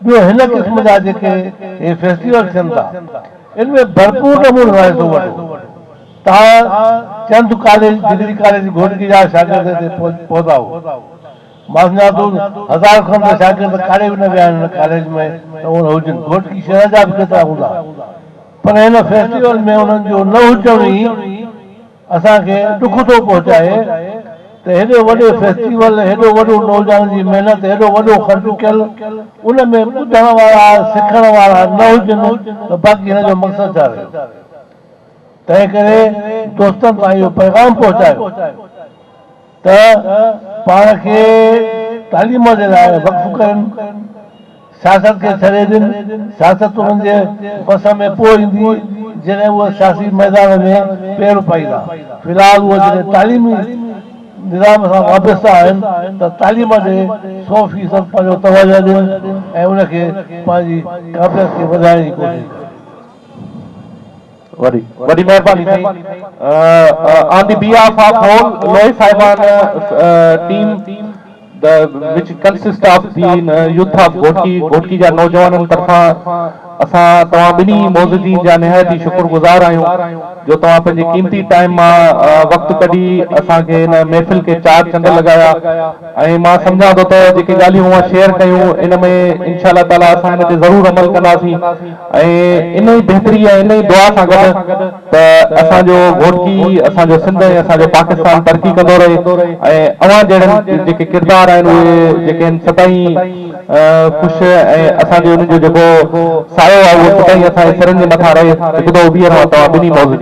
Speaker 2: ٻيو هن قسم جا جيڪي هي فيسٽيول ٿين ٿا ان ۾ ڀرپور نموني سان حصو وٺو. توهان چند ڪاليج ڊگري ڪاليج گهوٽڪي جا شاگرد هتي پهتا هو. مان سمجهان ٿو هزار کن ته شاگرد ڪاڏي به نه ويا آهن هن ڪاليج ۾ ته هونئن هجن. گهوٽڪي شهر جا به ڪيترا هوندا. پر هن فيسٽيول ۾ انهن جو نه هجڻ ئي اسان کي ڏک ٿو پهچائي ته هيڏي وڏي فيسٽيول، هيڏو وڏو نوجوانن جي محنت، هيڏو وڏو خرچ ڪيل، ان ۾ ٻڌڻ وارا، سکڻ وارا نه هجن ته باقي هن جو مقصد ڇا رهيو؟ تنهنڪري دوستن تائين اهو پيغام پهچايو ته پاڻ کي تعليم جي لاء وقف ڪرين، سياست کي ڇڏي ڏين، سياست انهن جي وس ۾ پوء ايندي جڏهن اهي سياسي ميدان ۾ پير پائيندا، في الحال اهي جڏهن تعليمي نظام سان وابسته آهن ته تعليم ڏي سو فيصد پنهنجو توجهه ڏين ۽ ان کي پنهنجي قابليت کي وڌائڻ جي ڪوشش ڪن.
Speaker 1: وڏي وڏي مهرباني سائين on the behalf of whole لوئي صاحبان team the which consist of the youth of Ghotki Ghotki جا نوجوانن طرفان اسان توهان ٻنهي معززين جا نهايت ئي شڪر گذار آهيون جو توهان پنهنجي قيمتي ٽائيم مان وقت ڪڍي اسان کي هن محفل کي چار چنڊ لڳايا ۽ مان سمجهان ٿو ته جيڪي ڳالهيون اوهان شيئر ڪيون ان ۾ انشاء الله تعالي اسان ان تي ضرور عمل ڪنداسين ۽ ان ئي بهتري ۽ ان ئي دعا سان گڏ ته اسان جو گهوٽڪي اسان جو سنڌ ۽ اسان جو پاڪستان ترقي ڪندو رهي ۽ اوهان جهڙن جيڪي ڪردار آهن اهي جيڪي آهن سدائين خوش ۽ اسان جي انهن جو جيڪو سايو آهي اهو سدائين اسان جي سرن جي مٿان رهي. هڪ دفعو ٻيهر مان توهان ٻنهي معززين.